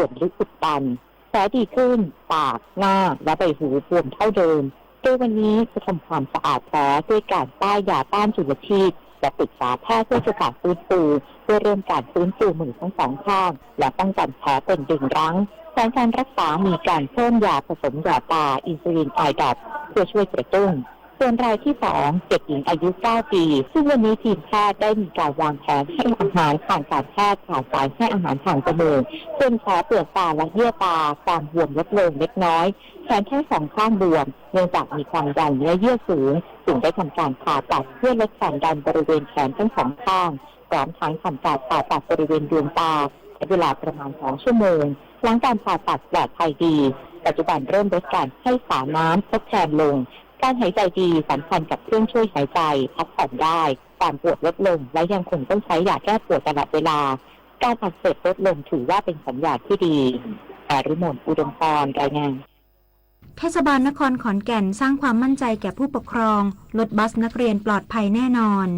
ส่วนลึกอุดตัน แผลดีขึ้น ปาก หน้า และใบหูบวมเท่าเดิม โดยวันนี้จะทำความสะอาดแผลด้วยการป้ายยาต้านจุลชีพ และปรึกษาแพทย์เพื่อจะฝากฟื้นฟู เพื่อเริ่มการฟื้นฟูมือทั้งสองข้าง และป้องกันแผลเป็นดึงรั้ง แผนการรักษามีการเพิ่มยาผสมหยอดตา Insulin Eye Drop เพื่อช่วยกระตุ้น ส่วนรายที่สอง เด็กหญิงอายุเก้าปี ซึ่งวันนี้ทีมแพทย์ได้มีการวางแผนให้อาหารทางการแพทย์ผ่านสายให้อาหารทางจมูก ส่วนแผลเปลือกตาและเยื่อตา ความบวมลดลงเล็กน้อย แขนทั้งสองข้างบวม เนื่องจากมีความดันเนื้อเยื่อสูง จึงได้ทำการผ่าตัดเพื่อลดความดันบริเวณแขนทั้งสองข้าง พร้อมทั้งทำการผ่าตัดบริเวณดวงตา ใช้เวลาประมาณสองชั่วโมง หลังการผ่าตัดปลอดภัยดี ปัจจุบันเริ่มลดการให้สารน้ำทดแทนลง การหายใจดีสัมพันธ์กับเครื่องช่วยหายใจ พักผ่อนได้ ความปวดลดลง และยังคงต้องใช้ยาแก้ปวดตลอดเวลา การอักเสบลดลงถือว่าเป็นสัญญาณที่ดี อาริมน อุดมพร รายงาน เทศบาลนครขอนแก่นสร้างความมั่นใจแก่ผู้ปกครอง รถบัสนักเรียนปลอดภัยแน่นอน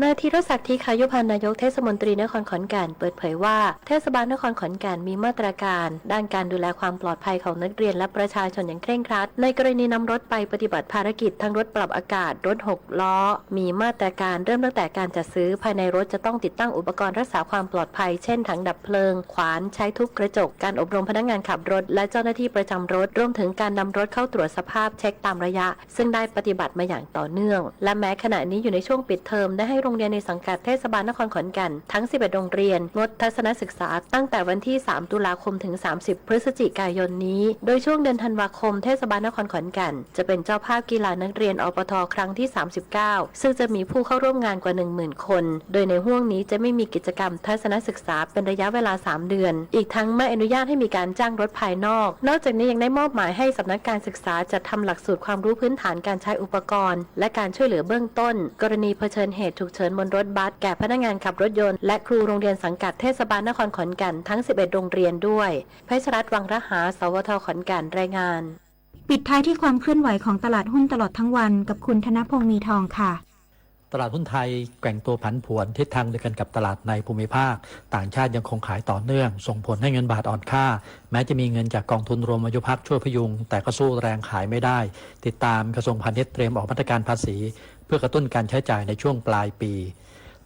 นายธีรศักดิ์ ธีคายุพันธ์ นายกเทศมนตรีนครขอนแก่นเปิดเผยว่า เทศบาลนครขอนแก่นมีมาตรการด้านการดูแลความปลอดภัยของนักเรียนและประชาชนอย่างเคร่งครัด ในกรณีนำรถไปปฏิบัติภารกิจทั้งรถปรับอากาศ รถหกล้อ มีมาตรการเริ่มตั้งแต่การจัดซื้อ ภายในรถจะต้องติดตั้งอุปกรณ์รักษาความปลอดภัย เช่น ถังดับเพลิง ขวานใช้ทุบกระจก การอบรมพนักงานขับรถ และเจ้าหน้าที่ประจำรถ รวมถึงการนำรถเข้าตรวจสภาพเช็คตามระยะ ซึ่งได้ปฏิบัติมาอย่างต่อเนื่อง และแม้ขณะนี้อยู่ในช่วงปิดเทอม ได้ให้โรงเรียนในสังกัดเทศบาลนครขอนแก่นทั้ง สิบเอ็ด โรงเรียน งดทัศนศึกษาตั้งแต่วันที่ สาม ตุลาคม ถึง สามสิบ พฤศจิกายนนี้ โดยช่วงเดือนธันวาคม เทศบาลนครขอนแก่น จะเป็นเจ้าภาพกีฬานักเรียน อปท ครั้งที่ สามสิบเก้า ซึ่งจะมีผู้เข้าร่วมงานกว่า หนึ่งหมื่น คน โดยในห้วงนี้จะไม่มีกิจกรรมทัศนศึกษาเป็นระยะเวลา สาม เดือน อีกทั้งไม่อนุญาตให้มีการจ้างรถภายนอก นอกจากนี้ยังได้มอบหมายให้สำนักการศึกษาจัดทำหลักสูตรความรู้พื้นฐานการใช้อุปกรณ์ และการช่วยเหลือเบื้องต้น กรณีเผชิญเหตุฉุกเฉินบนรถบัส แก่พนักงานขับรถยนต์ และครูโรงเรียนสังกัดเทศบาลนครขอนแก่นทั้ง สิบเอ็ด โรงเรียนด้วย เพชรรัตน์ วังระหา สวท ขอนแก่น รายงาน ปิดท้ายที่ความเคลื่อนไหวของตลาดหุ้นตลอดทั้งวันกับคุณธนพงษ์ มีทองค่ะ ตลาดหุ้นไทยแกว่งตัวผันผวนทิศทางเดียวกันกับตลาดในภูมิภาค ต่างชาติยังคงขายต่อเนื่อง ส่งผลให้เงินบาทอ่อนค่า แม้จะมีเงินจากกองทุนรวมอายุพรรคช่วยพยุง แต่ก็สู้แรงขายไม่ได้ ติดตามกระทรวงพาณิชย์เตรียมออกมาตรการภาษี เพื่อกระตุ้นการใช้จ่ายในช่วงปลายปี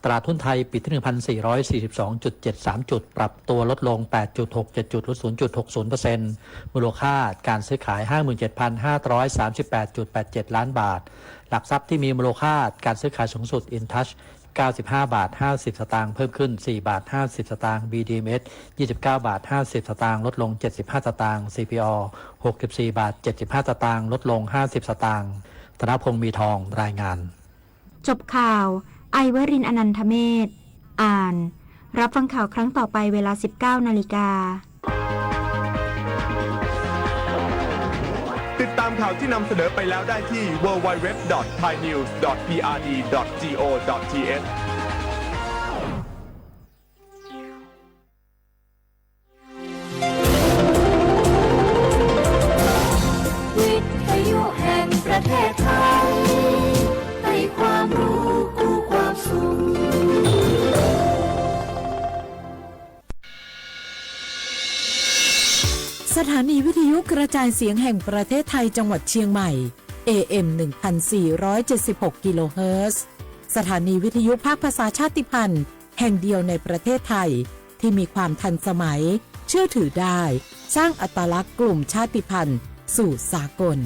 ตลาดหุ้นไทยปิดที่ หนึ่งพันสี่ร้อยสี่สิบสองจุดเจ็ดสาม จุด ปรับตัวลดลง แปดจุดหกเจ็ด จุด หรือ ศูนย์จุดหกศูนย์เปอร์เซ็นต์ มูลค่าการซื้อขาย ห้าหมื่นเจ็ดพันห้าร้อยสามสิบแปดจุดแปดเจ็ด ล้านบาท หลักทรัพย์ที่มีมูลค่าการซื้อขายสูงสุด InTouch เก้าสิบห้าบาทห้าสิบสตางค์ เพิ่มขึ้น สี่บาทห้าสิบสตางค์ BDMs ยี่สิบเก้าบาทห้าสิบสตางค์ ลดลง เจ็ดสิบห้าสตางค์ CPO หกสิบสี่บาทเจ็ดสิบห้าสตางค์ ลดลง ห้าสิบสตางค์ ธนพงษ์ มีทอง รายงาน จบข่าว ไอวรินทร์ อนันทเมธ อ่าน รับฟังข่าวครั้งต่อไปเวลา สิบเก้านาฬิกา ติดตามข่าวที่นำเสนอไปแล้วได้ที่ ดับเบิลยู ดับเบิลยู ดับเบิลยู ดอท ไทยนิวส์ ดอท พีอาร์ดี ดอท จี โอ ดอท ที เอช วิทยุแห่งประเทศไทย ให้ความรู้กู้ความสุข สถานีวิทยุกระจายเสียงแห่งประเทศไทยจังหวัดเชียงใหม่ เอ เอ็ม หนึ่งพันสี่ร้อยเจ็ดสิบหก กิโลเฮิรตซ์ สถานีวิทยุภาคภาษาชาติพันธุ์ แห่งเดียวในประเทศไทย ที่มีความทันสมัย เชื่อถือได้ สร้างอัตลักษณ์กลุ่มชาติพันธุ์สู่สากล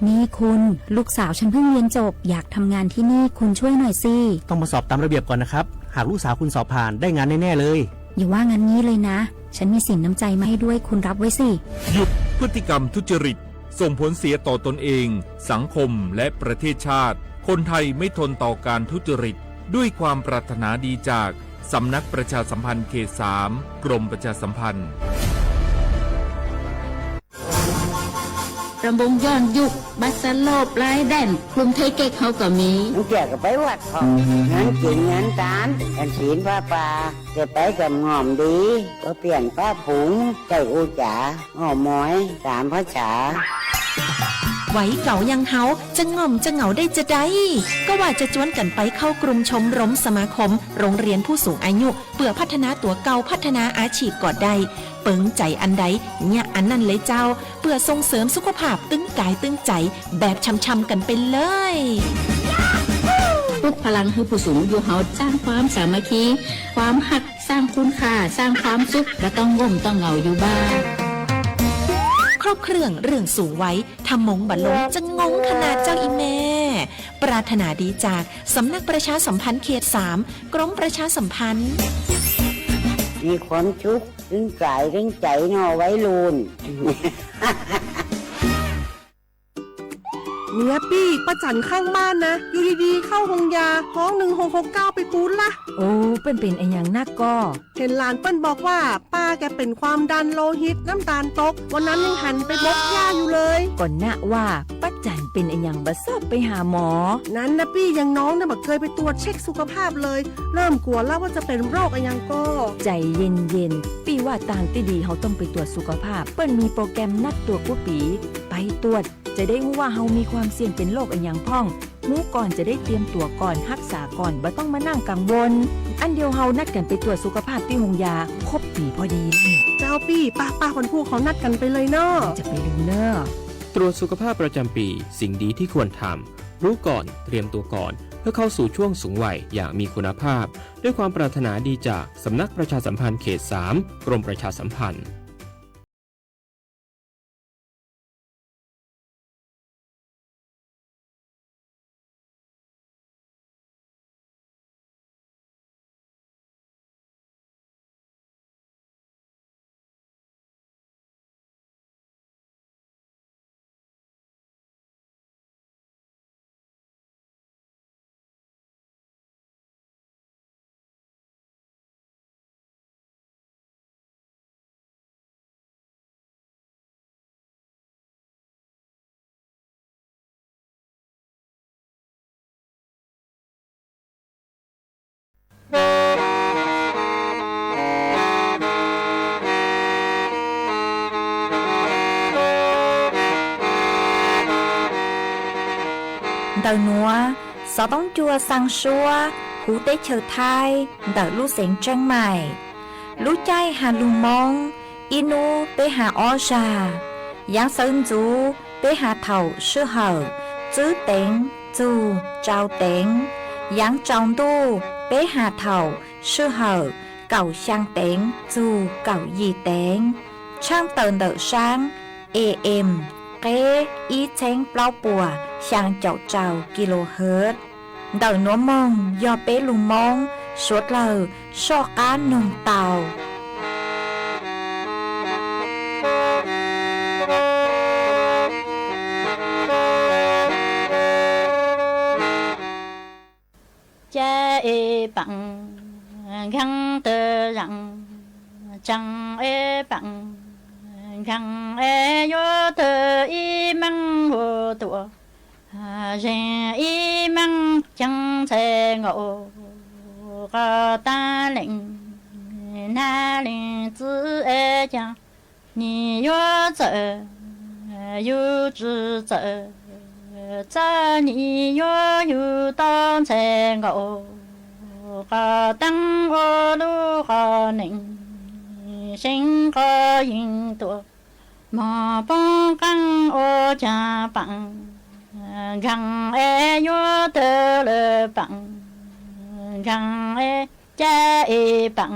นี่คุณ ลูกสาวฉันเพิ่งเรียนจบ อยากทำงานที่นี่ คุณช่วยหน่อยสิ ต้องมาสอบตามระเบียบก่อนนะครับ หากลูกสาวคุณสอบผ่าน ได้งานแน่ๆเลย อย่าว่างั้นงี้เลยนะ ฉันมีสินน้ำใจมาให้ด้วย คุณรับไว้สิ หยุดพฤติกรรมทุจริต ส่งผลเสียต่อตนเอง สังคม และประเทศชาติ คนไทยไม่ทนต่อการทุจริต ด้วยความปรารถนาดีจาก สำนักประชาสัมพันธ์เขตสาม กรมประชาสัมพันธ์ รำวงย้อนยุค บัสโลปลายแดน กลุ่มไทยเก๊กเขาก็มี เมื่อกี้ก็ไปวัดเขา งานกินงานทาน กันศีลผ้าป่า จะไปกับง่อมดี ก็เปลี่ยนผ้าผง ใส่อุจจา อ้อมอย สามภาษา วัยเก่าอย่างเฮาจะง่อมจะเหงาได้จาใด ก็ว่าจะจวนกันไปเข้ากลุ่มชมรมสมาคมโรงเรียนผู้สูงอายุ เพื่อพัฒนาตัวเก่า พัฒนาอาชีพก็ได้ เปิงใจอันใด เยียะอันนั้นเลยเจ้า เพื่อส่งเสริมสุขภาพตึงกายตึงใจ แบบช่ำๆกันไปเลย ปลุกพลังให้ผู้สูงอายุเฮา สร้างความสามัคคี ความฮัก สร้างคุณค่า สร้างความสุข บ่ต้องง่มต้องเหงาอยู่บ้าน ครบเครื่องเรื่องสูงวัย ถ้ามงบ่ลงจะงงขนาดเจ้าอีแม่ ปรารถนาดีจากสำนักประชาสัมพันธ์เขตสาม กรมประชาสัมพันธ์ มีความสุข ตึงกายตึงใจเนาะวัยรุ่น เมียปี้ ป้าจั๋นข้างบ้านนะ อยู่ดีๆ เข้าโฮงยา ฮ้อง หนึ่งหกหกเก้า ไปปู๊ดละ โอ้ เปิ้นเป๋นอะหยังนักก่อ เห็นหลานเปิ้นบอกว่า ป้าแกเป็นความดันโลหิต น้ำตาลตก วันนั้นยังหันไปบกหญ้าอยู่เลย ก่อนนะว่า ป้าจั๋นเป๋นอะหยังบ่ซอบไปหาหมอ นั้นนะปี้ อย่างน้องเนี่ยบ่เคยไปตรวจเช็คสุขภาพเลย เริ่มกลัวแล้วว่าจะเป็นโรคอะหยังก่อ ใจเย็นๆ ปี้ว่าตางตี้ดีเฮาต้องไปตรวจสุขภาพ เปิ้นมีโปรแกรมนัดตรวจกู้ปี๋ ไปตรวจ จะได้ฮู้ว่าเฮามีความเสี่ยงเป็นโรคอะหยังพ่อง ฮู้ก่อนจะได้เตรียมตั๋วก่อน ฮักษาก่อน บ่ต้องมานั่งกังวล อันเดียวเฮานัดกั๋นไปตรวจสุขภาพตี้โฮงยา ครบปี๋พอดีแล้ว เจ้าปี้ ป้าๆ วันพูกเฮานัดกั๋นไปเลยเนาะ จะไปลืมเน่อ ตรวจสุขภาพประจำปี สิ่งดีที่ควรทำ รู้ก่อน เตรียมตัวก่อน เพื่อเข้าสู่ช่วงสูงวัยอย่างมีคุณภาพ ด้วยความปรารถนาดีจากสำนักประชาสัมพันธ์เขตสาม กรมประชาสัมพันธ์ Ntawm nuav, xov tooj cua xaa suab huv teb chaws Thaib ntawm lub xeev Tsheeb Maim. Lub caij has lug Moob, ib nub peb has ob zag. Yaav xawv ntxuv peb has thaum sij hawm tswb teev txug tsau teev. Yaav tsaus ntuj peb has thaum sij hawm kaum xyaa teev txug kaum yim teev. Tshaaj tawm ntawm saab A M qeb ib txheeb plaub puas xyaa caum rau kilohertz. Ntawm nuav moog yog peb lug Moob suav dlawg soj qaab noog tau. Ca e paam nkaag tawg zaam, caag e paam nkaag e yuav tawg ib maab hu tuaj, zeeg ib maab caag ntxhais nkaus, qos taag leej nag leej txwv e caag, nyias yuav txawm yug tsi txawm, txawm nyias yuav yug tau ntxhais nkaus, qos taag ua lub qos neej, seev qos yeej tuaj, moog poob qaab ua caag paam nkaag e yuav tawg lawm paam nkaag e, ca e paam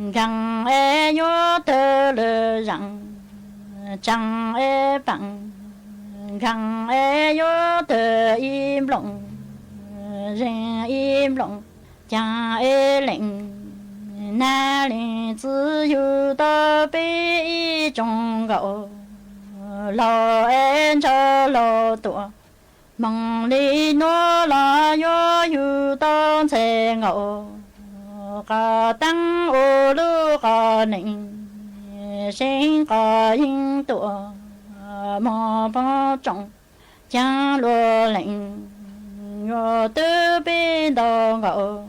nkaag e yuav tawg lawm zaam, caag e paam nkaag e yuav tawg ib nplooj, zeeg ib nplooj, caag e leej nag leej txwv yug tau peb ib tsoom nkaus, laug e ntsauv laug tuaj, moog le nuav los yuav yug tau ntxhais nkaus, qos taag ua lub qos neej, seev qos yeej tuaj, moog poob tsoom, caag luag leej yuav twb peb ntau nkaus,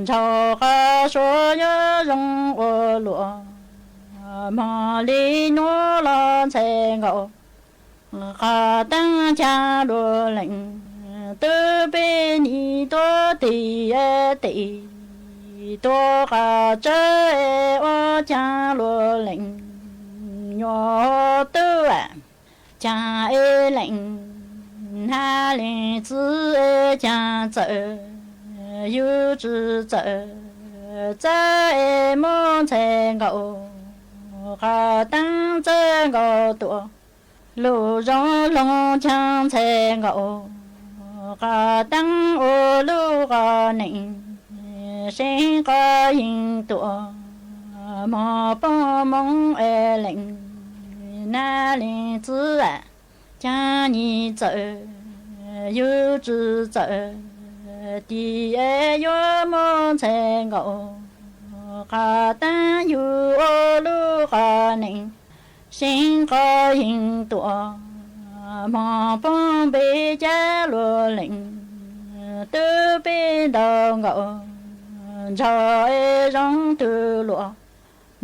ntsauv qos suav yuav zoo ua luaj, moog le nuav los ntxhais nkaus, Qhov teeb caag luas lees, tub peb nim tuav tig tes, tuav qhov tsawb ua caag luas lees, nyuam tub caag es lees, hab lees txwv caag txawm, yug tsi txawm, txawb es muab ntxhais nkaus, qhov teeb txawb nkaus tuaj, lug zoo lug caag ntxhais nkaus, qhov teeb ua lub qhov nees, seev qhov yees tuaj, moog poob moov es lees, hab lees txwv caag nim txawm, yug tsi txawm, tig es yuav muab ntxhais nkaus, qhov teeb yug ua lub qhov nees, seev qhov yees tuaj, moog poob npe cab luas lees, tub peb ntau nkaus, ntshaw es zoo tug luas,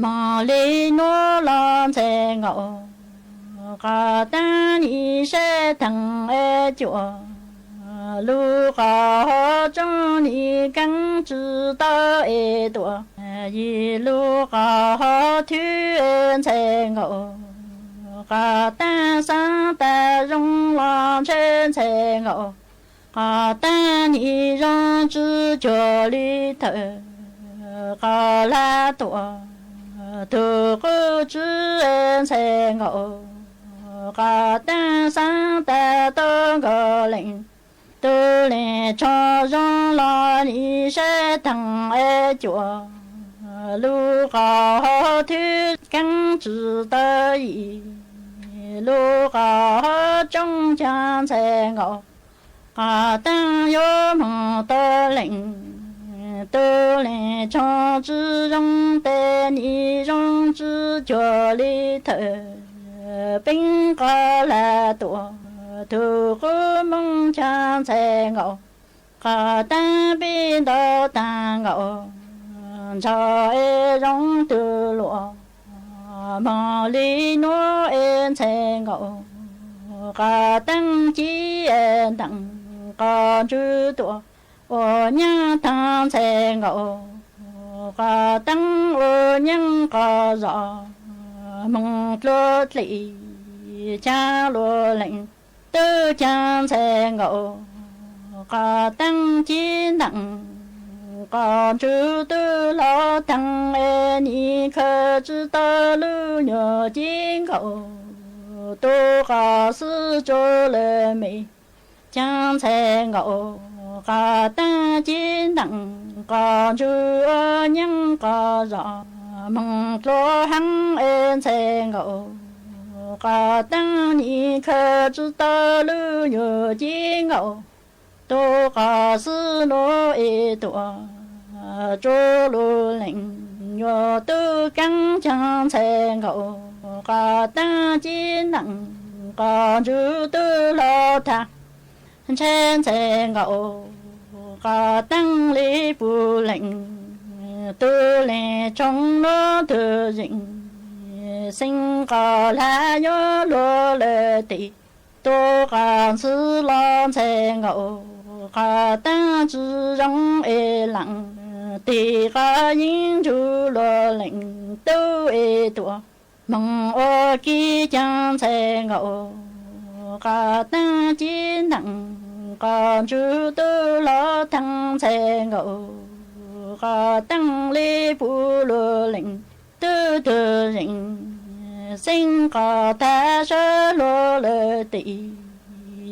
moog le nuav los ntxhais nkaus, qhov teeb nim sab theem es cuam, lub qhov hov tsooj nim keeb tsi tau es tuaj, yim lub qhov hov thwb ntxhais nkaus, qhov teeb xaav tas zoo los ntshe ntxhais nkaus, qhov teeb nim zoo tsi cuag li thawm, qhov laj tuaj tug qub tswb ntxhais nkaus, qhov teeb xaav tas tau nkaus lees, tub lees tsho zoo los nim sab theem es cuam, lub qhov hov thwb keeb tsi tau yim, lub qhov hov tsooj caag ntxhais nkaus, qhov teeb yuav moog tau lees, tub lees tsho tsi zoo tes nim zoo tsi cuag li thawm, peeb qhov laj tuaj tug qub mooj caag ntxhais nkaus, qhov teeb peb ntau taag nkaus, ntshaw es zoo tug luas, moog le nuav es ntxhais nkaus, qhov teeb cib es nteem qhov ntswg tuaj, ua nyeeb taag ntxhais nkaus, qhov teeb ua nyeeb qhov zos, moog dlua dlim caag luas lees, tub caag ntxhais nkaus, qhov teeb cib nteem qhov ntswg tub hlob taag es nim khaws tsi tau lub nyuas cib nkaus, tub qhov xwb tsuav lawm me caag ntxhais nkaus, qhov teeb cib nteem qhov ntswg ua nyeeb qhov zos, moog dlua heev es ntxhais nkaus, qhov teeb nim khaws tsi tau lub nyuas cib nkaus, tub qhov xwb nuav es tuaj tsuav lug lees, nyuam tub keeb caag ntxhais nkaus, qhov teeb cib nteem qhov ntswg tub hlob taag, ntshe ntxhais nkaus, qhov teeb le pug lees, tub lees tshooj nuav tug zeem, xeeb qhov laj yuav luas lawm tes, tub qhov xwb los ntxhais nkaus, qhov teeb tsi zoo es lees, tig qhov yeeb ntsug luas lees, tub es tuaj moog ua ke caag ntxhais nkaus, qhov teeb cib nteem qhov ntswg tub hlob taag ntxhais nkaus, qhov teeb le pug luas lees, tub tug zeem, xeeb qhov tag sawv luas lawm tes,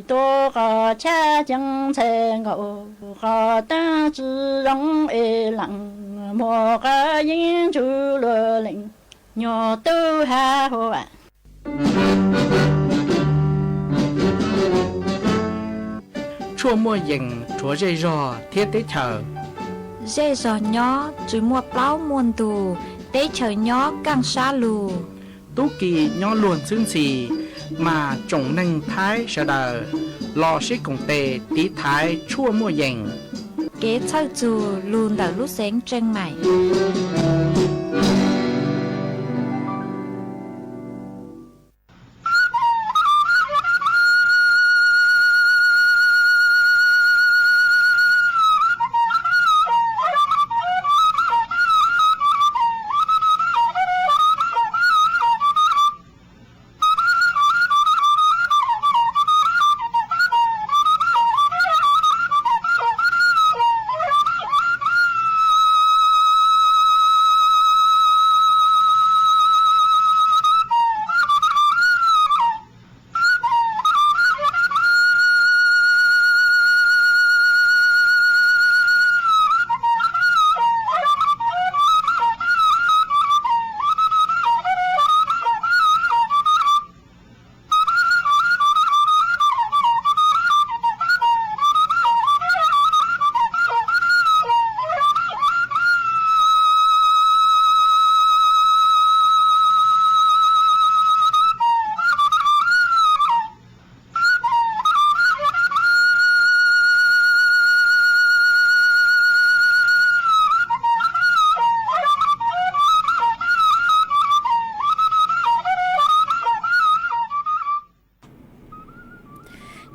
tuav qhov chab caag ntxhais nkaus, qhov teeb tsi zoo es lees, muaj qhov yeeb ntsug luas lees, nyuam tub hab huv. ชั่วมั่วเหย่ง rhuav zej zog thiab teb chaws. Zej zog nyob tsi muaj plaub muaj ntug, teb chaws nyob kaaj sab lug. Tub ki nyob luag ntxhwb ntxhi, mas tsoom neeg Thaib sawv daws los sib koom tes tiv thaiv ชั่วมั่วเหย่ง. Kev txhawj txug lug ntawm lub xeev Tseej Maim.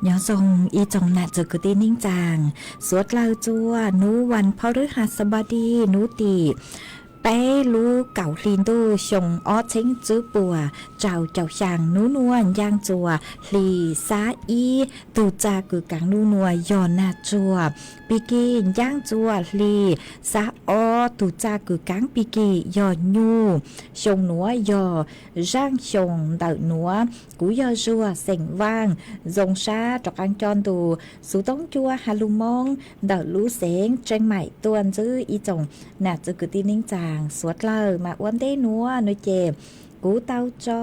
Nyob zoo ib tsoom nam txiv kwv tij neej tsaa, suav dlawg txua nub vas phau rwb has xab npab dij nub tim peb lub kaum hli ntuj xyoo ob txheeb tswb puas rau caum xyaa. Nub nuav ncaaj txua hli xab ib, tug txaj kws kaav nub nuav yog nag tsuag. Pig kig ncaaj txua hli xab ob, tug txaj kws kaav pig kig yog nyuj. Xyoo nuav yog zaaj xyoo ntawm nuav. Kuv yog Zuag xeem Vaaj, zoo sab rov qaab coj ntu xuv toob cua has lug Moob ntawm lub xeev Tseeb Maim tuaj ntsib ib tsoom nam txiv kwv tij neej tsaa suav dlawg. Mas ua ntej nuav nuav ces kuv tau tso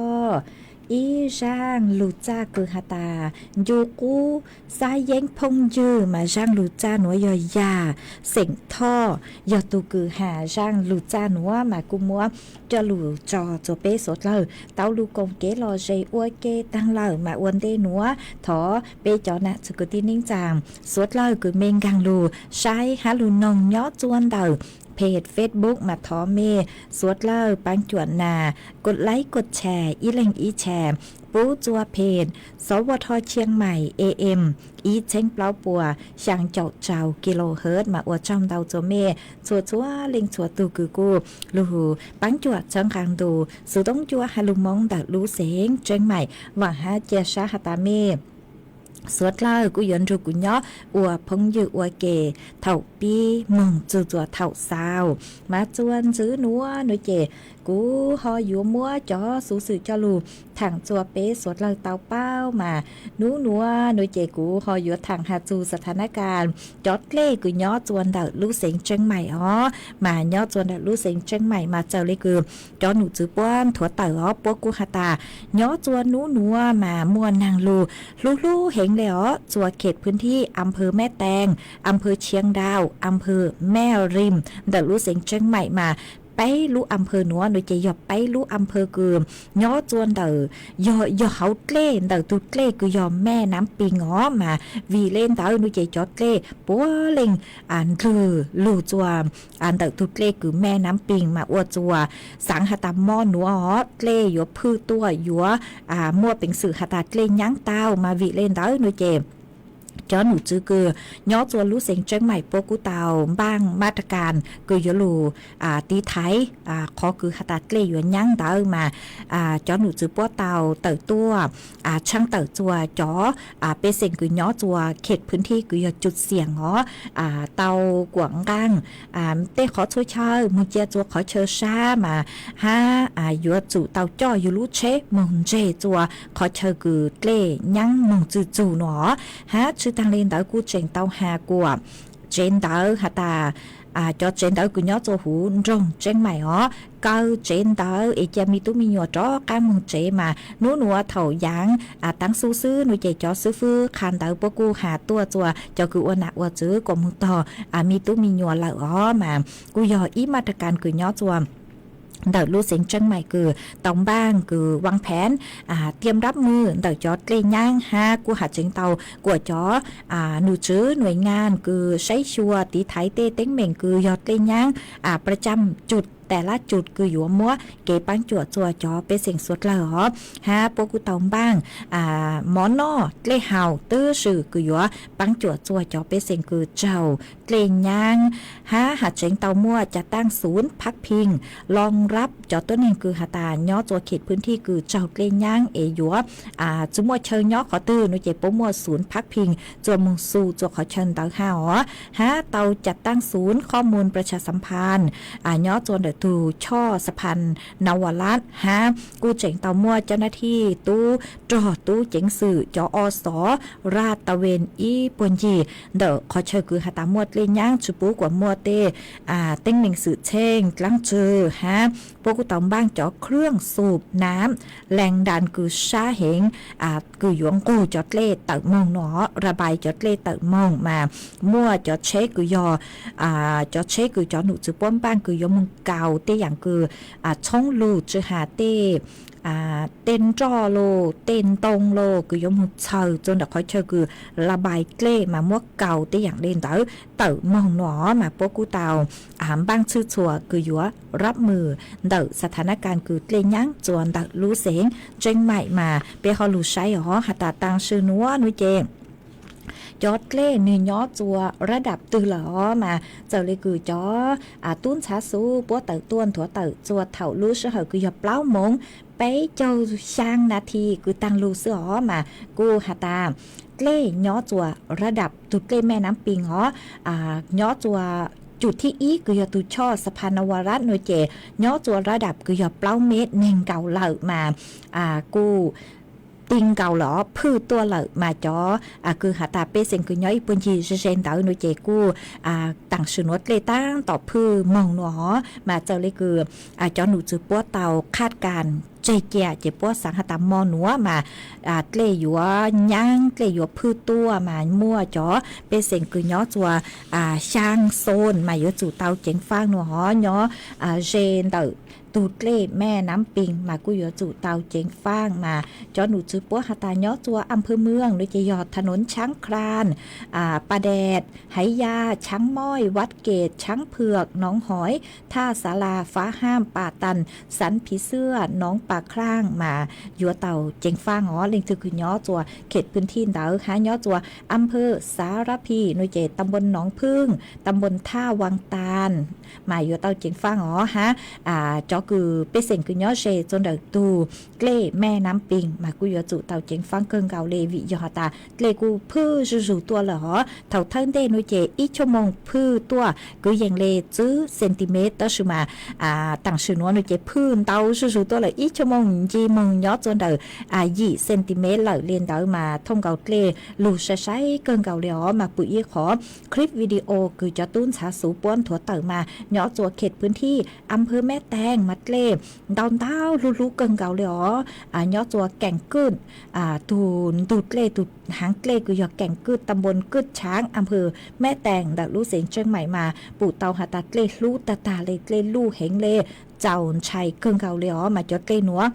ib zaaj lug txaj kws has tas ncu qub xab yeeb phooj ywg. Mas zaaj lug txaj nuav yog Yag xeem Thoj, yog tug kws has zaaj lug txaj nuav. Mas kuv muab coj lug tso txug peb suav dlawg tau lug koom kev lom zem ua ke taag lawm. Mas ua ntej nuav thov peb cov nam txiv kwv tij neej tsaa suav dlawg kws mej nkaag lug saib hab lug noog nyob txua ntawm page Facebook, mas thov mej suav dlawg paab cuam nas kos laib kos tshas ib leeg ib tshas pub txua page Xov Vaj Thoj Tshiab Maim A M ib txheeb plaub puas xyaa caum rau kilohertz. Mas ua tsaug ntau txua mej txhua txhua leej txhua tug kws kuj lug paab cuam txhawb nqaa ntu xuv toob cua has lug Moob ntawm lub xeev Tseeb Maim. Vaam hab ca sab has tas mej suav dlawg kuj yuav nrug kuv nyob ua phooj ywg ua ke thaum pib moog txug txua thaum xaus. Mas txua ntsib nuav nuav ces kuv ho yuav muab cov xuv xwm coj lug thaam txua peb suav dlawg tau paub. Mas nub nuav nuav ces kuv ho yuav thaam has txug xa tha nab kas cov dlej kws nyob txua ntawm lub xeev Tseeb Maim os. Mas nyob txua ntawm lub xeev Tseeb Maim mas txawm le kws cov num txwv puab nthuav tawm os puab kuj has tas nyob txua nub nuav mas muaj naag lug hlub hlub heev le os txua khet phwv thib am phawv Mab Teeg, am phawv Tshiab Dau, am phawv Mab Rim ntawm lub xeev Tseeb Maim. Mas peb lub am phawv nuav nuav ces yog peb lub am phawv kws nyob txua ntawm yog yog hauv dlej ntawm tug dlej kws yog Mab Nab Pig os. Mas vim le ntawd nuav ces cov dlej puav leej ndlwg lug txua ntawm tug dlej kws Mab Nab Pig mas ua txua xaav has tas mo nuav os dlej yuav phwj tuaj yuav muaj peev xwm has tas dlej nyaab tau. Mas vim le ntawd nuav ces cov num txwv kws nyob txua lub xeev Tseeb Maim puab kuj tau npaaj mab ra kas kws yuav lug tiv thaiv qhov kws has tas dlej yuav nyaab ntawd. Mas cov num txwv puab tau tawm tuaj tshaaj tawm txua cov pej xeem kws nyob txua khet phwv thib kws yog Cug Xiam os, tau kuam nqaaj tej qhov txhua chaw moog cia txua qhov chaw sab mas hab yuav tsum tau coj yug lub tsheb moog ntseg txua qhov chaw kws dlej nyaab moog txwm txug nuav. Hab tsi taag le ntawd kuj tseem tau has kuam tsev ntawv has tas cov tsev ntawv kws nyob txua huv nroog Tseeb Maim os, kaw tsev ntawv es ca me tub me nyuam rov qaab moog tsev. Mas nub nuav thaum yaav taav xub xwb nuav ces cov xwb fwb qha ntawv puab kuj has tuaj txua cov kws ua nam ua txwv kuas moog tog me tub me nyuam lawm os. Mas kuj yog ib mab ra kas kws nyob txua ntawm lub xeev Tseeb Maim kws tau npaaj kws vaaj pheev tiam rab mwg ntawm cov dlej nyaab hab kuj has tseev tau kuas cov num txwv nuav ngaa kws saib xyuas tiv thaiv tej teeb meem kws yog dlej nyaab pra cam cug tas lab cug kws yuav muab kev paab cuam txua cov pej xeem suav dlawg os. Hab puab kuj tau npaaj mov noj dlej haus twb swm kws yuav paab cuam txua cov pej xeem kws raug dlej nyaab. Hab has tseev tau muaj cav taaj xuv phab pheej loo rab cov tuab neeg kws has tas nyob txua khet phwv thib kws raug dlej nyaab es yuav tsi muaj chaw nyob qhov twg nuav ces puab muaj xuv phab pheej txua moog xu txua qhov chaw ntawd hab os. Hab tau cav taaj xuv khoj moos pra tsa xav phan nyob txua ntawm tug choj xav phan Nav Vas Lab hab kuj tseem tau muaj cov nab thij tub rog tub ceev xwm cov o xov raj ta ven ib puag ncig ntawm qhov chaw kws has tas muaj dlej nyaab tsi pub kuas muaj tej teeb meem xwm txheej dlaab tswv hab puab kuj tau npaaj cov khwj xum nam lees das kws sab heev kws yuav nqug cov dlej tawm moog nuav, ra npais cov dlej tawm moog mas muaj cov tsheb kws yog cov tsheb kws cov num txwv puab npaaj kws yuav moog kaus tej yaam kws tshoob lug tsi has tej tej nroj los tej ntoo los kws yuav moog txhaws txua ntawm qhov chaw kws la npais dlej mas muab kaus tej yaam le ntawd tawm moog nuav. Mas puab kuj tau npaaj tshwj txhua kws yuav rab mwm ntawm xa tha nab kas kws dlej nyaab txua ntawm lub xeev Tseeb Maim. Mas peb ho lug saib os has tas taag sim nuav nuav ces cov dlej nws nyob txua rab dam twg lawm os mas txawm li kws cov tub ntxhav xuv puab tawm tuaj nthuav tawm txua thaum lub sij hawm kws yog plaub moos peb caug xyaa nas this kws taag lug xwb os mas kuj has tas dlej nyob txua rab dam tug dlej Mej Nam Pis os, nyob txua cum thib ib kws yog tug choj Sa Pha Na Va Rat no ces nyob txua rab dam kws yog plaub mev neeg nkaus lawm mas kuj ti nkaus lawm os, phwj tuaj lawm mas cov kws has tas pej xeem kws nyob ib puag ncig ze ze ntawd no ces kuj taam sim nuav dlej taab tom phwj moog no os mas txawm li kws cov num txwv puab tau khaj kas tseg cia ces puab xaav has tas mo nuav mas dlej yuav nyaab dlej yuav phwj tuaj mas muaj cov pej xeem kws nyob txua xyaa xoos mas yuav tsum tau ceev faaj no os, nyob ze ntawm tug dlej Mej Nam Pis mas kuj yuav tsum tau ceev faaj mas cov num txwv puab has tas nyob txua am phawj mws no ces yog tha nuv Tshaab Khlan, Pa Daim, Haiv Yaj, Tshaab Moij, Vaj Kem, Tshaab Phwm, Noov Hoiv, Thaj Xav Las, Fav Haaj, Pam Taas, Xav Phiv Xwj, Noov Pa Khlan mas yuav tau ceev faaj os. Leej twg kws nyob txua khem pwm thij ntawd hab nyob txua am phawj Xav Rab Phim no ces tam npoo Noov Phwj, tam npoo Thaj Vaas Taas mas yuav tau ceev faaj os hab cov kws pej xeem kws nyob ze txua ntawm tug dlej Mej Nam Pis mas kuj yuav tsum tau ceev faaj kawg nkaus le vim yog has tas dlej kuj phwj zuj zug tuaj lawm os. Thaum thawj ntej no ces ib choj moog phwj tuaj kwv yees le tsib centimeter tab sis mas taam sim nuav no ces phwj ntau zuj zug tuaj lawm, ib choj moog nci moog nyob txua ntawm yim centimeter lawm le ntawd mas thooj nkaus dlej lug sai sai kawg nkaus le os mas pum ib qhov clip video kws cov tub ntxhav xuv puab nthuav tawm mas nyob txua khem pwm thij am phawj Mej Tees mas dlej ntau ntau hlub hlub kawg nkaus le os, nyob txua Keem Kwj, tug ntug dlej tug haav dlej kws yog Keem Kwj, tam npoo Kwj Tshaab, am phawj Mej Tees ntawm lub xeev Tseeb Maim mas pum tau has tas dlej hlub tag tag le, dlej luj heev le, txaus ntshai kawg nkaus le os mas cov dlej nuav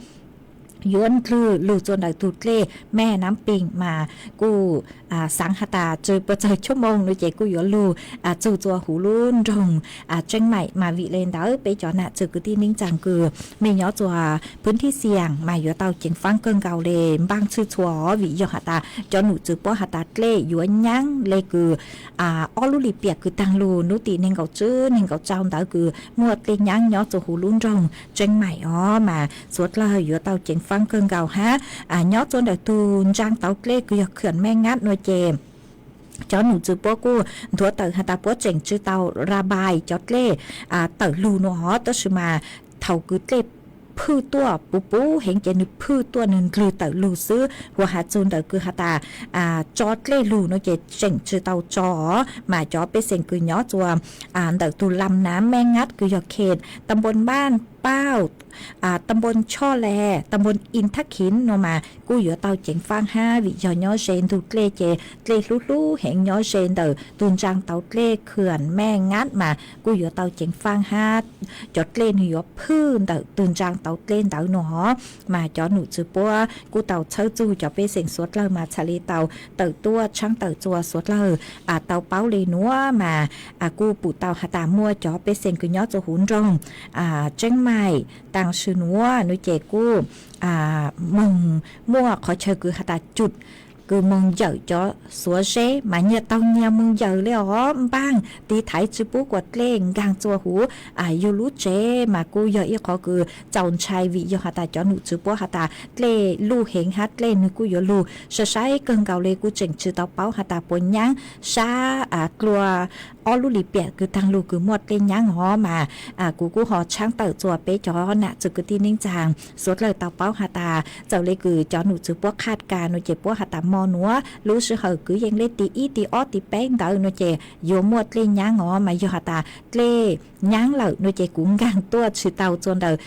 yuav ndlwg lug txua ntawm tug dlej Mej Nam Pis mas kuj xaav has tas tsw puas txog choj moog no ces kuj yuav lug txug txua huv lub nroog Tseeb Maim mas vim le ntawd peb cov nam txwv kwv tij neej tsaa kws mej nyob txua pwm thij Xias mas yuav tau ceev faaj kawg nkaus le npaaj tshwj txhua os vim yog has tas cov num txwv puab has tas dlej yuav nyaab le kws ob lub lim piam kws taag lug nub tim neeg nkaum tswb neeg nkaum tsau ntawd kws muaj dlej nyaab nyob txua huv lub nroog Tseeb Maim os mas suav dlawg yuav tau ceev faaj kawg nkaus hab nyob txua ntawm tug ntsaa tauv dlej kws yog khwm Mej Ngab no ces cov num txwv puab kuj nthuav tawm has tas puab tseem tsw tau ra npais cov dlej tawm lug no os tab sis mas thaum kws dlej phwj tuaj puv puv heev ces nwg phwj tuaj nwg ndlwg tawm lug xwb, huv has txug ntawm kws has tas tso dlej lug no ces tseem tsw tau tso os mas cov pej xeem kws nyob txua ntawm tug lam nav Mej Ngab kws yog khem tam npoo Npaaj Pauj, tam npoo Choj Les, tam npoo Ib Thab Khiv no mas kuj yuav tau ceev faaj hab vim yog nyob ze ntug dlej ces dlej hlub hlub heev nyob ze ntawm tug ntsaa tauv dlej khwm Mej Ngab mas kuj yuav tau ceev faaj hab cov dlej nwg yuav phwj ntawm tug ntsaa tauv dlej ntawd no os mas cov num txwv puab kuj tau txhawb txug cov pej xeem suav dlawg mas txhad le tau tawm tuaj tshaab tawm txua suav dlawg tau paub le nuav mas kuj pum tau has tas muaj cov pej xeem kws nyob txua huv nroog Tseeb Maim taag sim nuav no ces kuj moog muaj qhov chaw kws has tas cum kws moog yawm cov suav zeb mas nyias taug nyias moog yawm le os, npaaj tiv thaiv tsw pub kuas dlej nkaag txua huv yug lub tsev mas kuj yog ib qhov kws txaus ntshai vim yog has tas cov num txwv puab has tas dlej luj heev hab dlej nwg kuj yuav lug sai sai kawg nkaus le kuj tseem tsw tau paub has tas puas nyaab sab dlua ob lub lim piam kws taag lug kws muaj dlej nyaab os mas kuv kuj ho tshaab tawm txua peb cov nam txwv kwv tij neej tsaa suav dlawg tau paub has tas txawm le kws cov num txwv puab khaj kas no ces puab has tas mo nuav lub sij hawm kwv yees le tim ib tim ob tim peb ntawd no ces yuav muaj dlej nyaab os mas yog has tas dlej nyaab lawm no ces kuv nkaag tuaj tshwm tau txua ntawm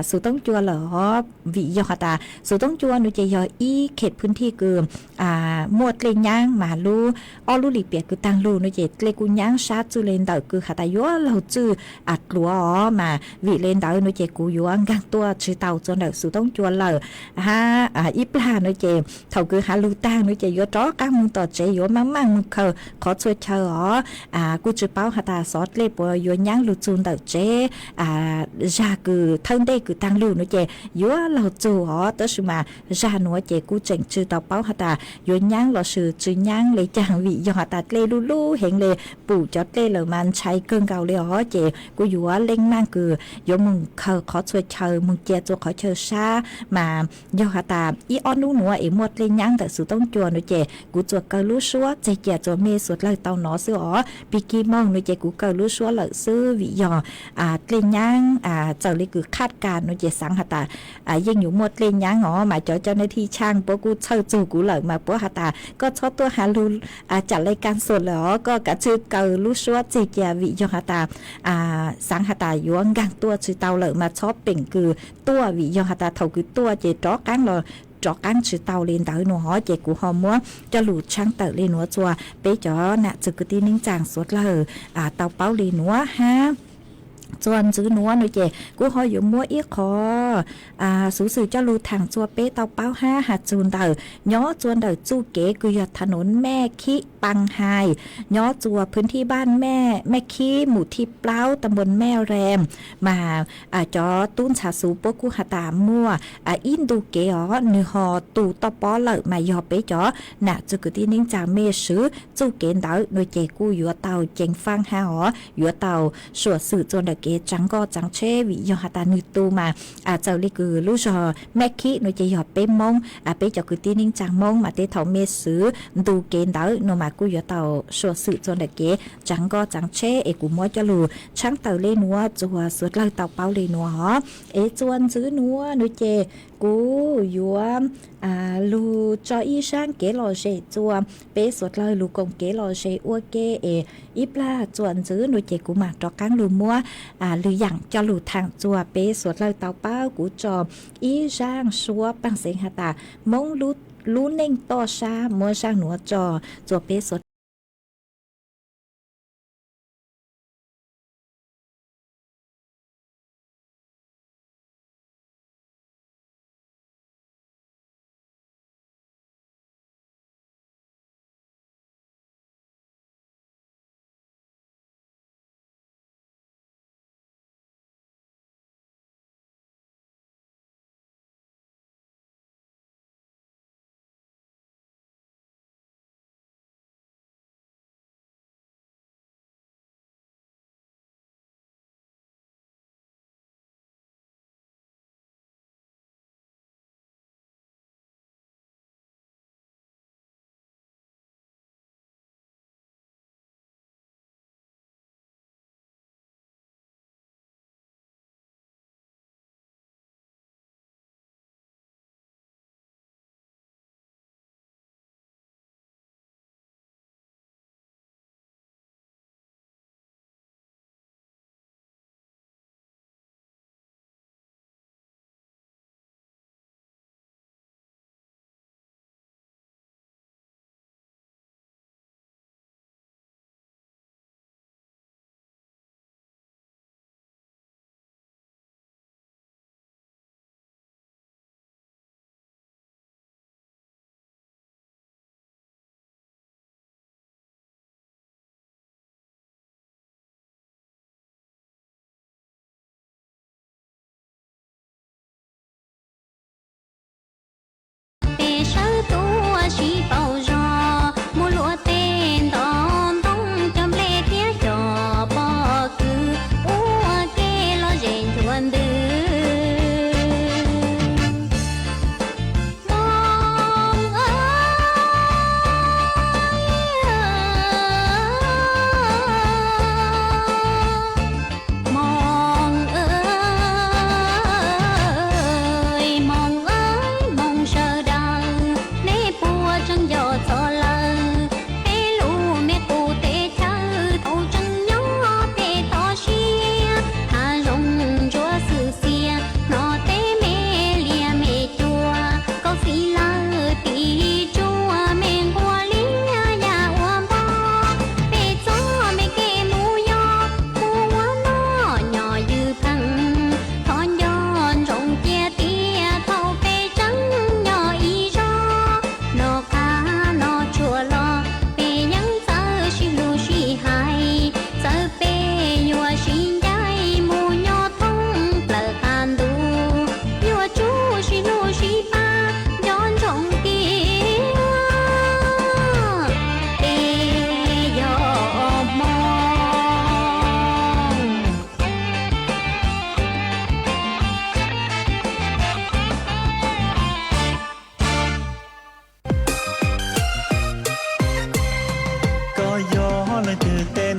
xuv toob cua lawm os vim yog has tas xuv toob cua no ces yog ib khem pwm thij kws muaj dlej nyaab mas lub ob lub lim piam kws taag lug no ces dlej kuj nyaab sab txwj le ntawm kws has tas yuav laug txwj dluav os mas vim le ntawd no ces kuv yuav nkaag tuaj tshwm tau txua ntawm xuv toob cua lawm hab ib plag no ces thaum kws has lug taag no ces yuav rov qaab moog tom tsev yuav maaj maaj moog khaws qhov txhua chaw os kuj tsi paub has tas xov dlej puas yuav nyaab txug ntawm tsev, zag kws thawj ntej kws taag lug nuav ces yuav laug txug os, tab sis mas zag nuav ces kuv tseem tsi tau paub has tas yuav nyaab lossis tsi nyaab le caag, vim yog has tas dlej lub lub heev le, pum cov dlej lawm mas ntshai kawg nkaus le os. Ces kuv yuav leej meej kws yuav moog khaws qhov txhua chaw, moog cia txhua qhov chaw sab mas yog has tas ib ob nub nuav es muaj dlej nyaab ntawm xuv toob cua nuav ces kuv txuas kaw lub suab txeg cia txuas mej suav dlawg tau nov xwb os. Pig kig moog nuav ces kuv kaw lub suab lawm xwb, vim yog dlej nyaab txawm le kws khaj kas nuav ces xaav has tas yeej yuav muaj dlej nyaab os, mas cov cov nav thi tshaaj puab kuj txhawj txug kuv lawm mas puab has tas koj txhob tuaj has lug, tsam le kas xus lawm os, koj kav tsij kaw lub suab txeg cia, vim yog has tas xaav has tas yuav nkaag tuaj tsi tau lawm mas txhob peem kws tuaj, vim yog has tas thaus kws tuaj ces rov qaab los rov qaab tsi tau le ntawd nuav os. Ces kuv ho muab coj lug tshaab tawm le nuav txuas peb cov nam txwg kwv tij neej tsaa suav dlawg tau paub le nuav hab. Txuas ntxiv nuav nuav ces kuv ho yuav muab ib qho xuv xwm coj lug thaam txuas peb tau paub hab has txug ntawm nyob txuas ntawm txuj kev kws yog thav nuav Mej Khib Paa Hais, nyob txuas phwv thij npaj Mej Khib mus thij plaub ta npuas Mej Rees, mas cov tub ntxhais xuv puab kuj has tas muaj ib ntu kev os, nwg ho tu toj pob lawm mas yog peb cov nam txwg kwv tij neej tsaa mej swv txuj kev ntawd nuav ces kuj yuav tau ceev faaj hab os, yuav tau suam xwm txuas ntawm kev tsaav nkoj tsaav tsheb, vim yog has tas nwg tu mas txawm le kws lub zog Mej Khib nuav ces yog peb Moob, peb cov kwv tij neej tsaa Moob mas tej thaus mej swv ntu kev ntawd nuav mas kuj yuav tau suam xwm txuas ntawm kev tsaav nkoj tsaav tsheb. Es kuv muab coj lug tshaab tawm le nuav txuas suav dlawg tau paub le nuav os. Es txuas ntxiv nuav nuav ces kuv yuav lug tso ib zaaj kev lom zem txuas peb suav dlawg lug koom kev lom zem ua ke. Es ib plag txuas ntxiv nuav ces kuv mam rov qaab lug muab lwm yaam coj lug thaam txuas peb suav dlawg tau paub. Kuv tso ib zaaj suab paaj xeev has tas Moob lub neej toj sab, muab zaaj nuav tso txuas peb suav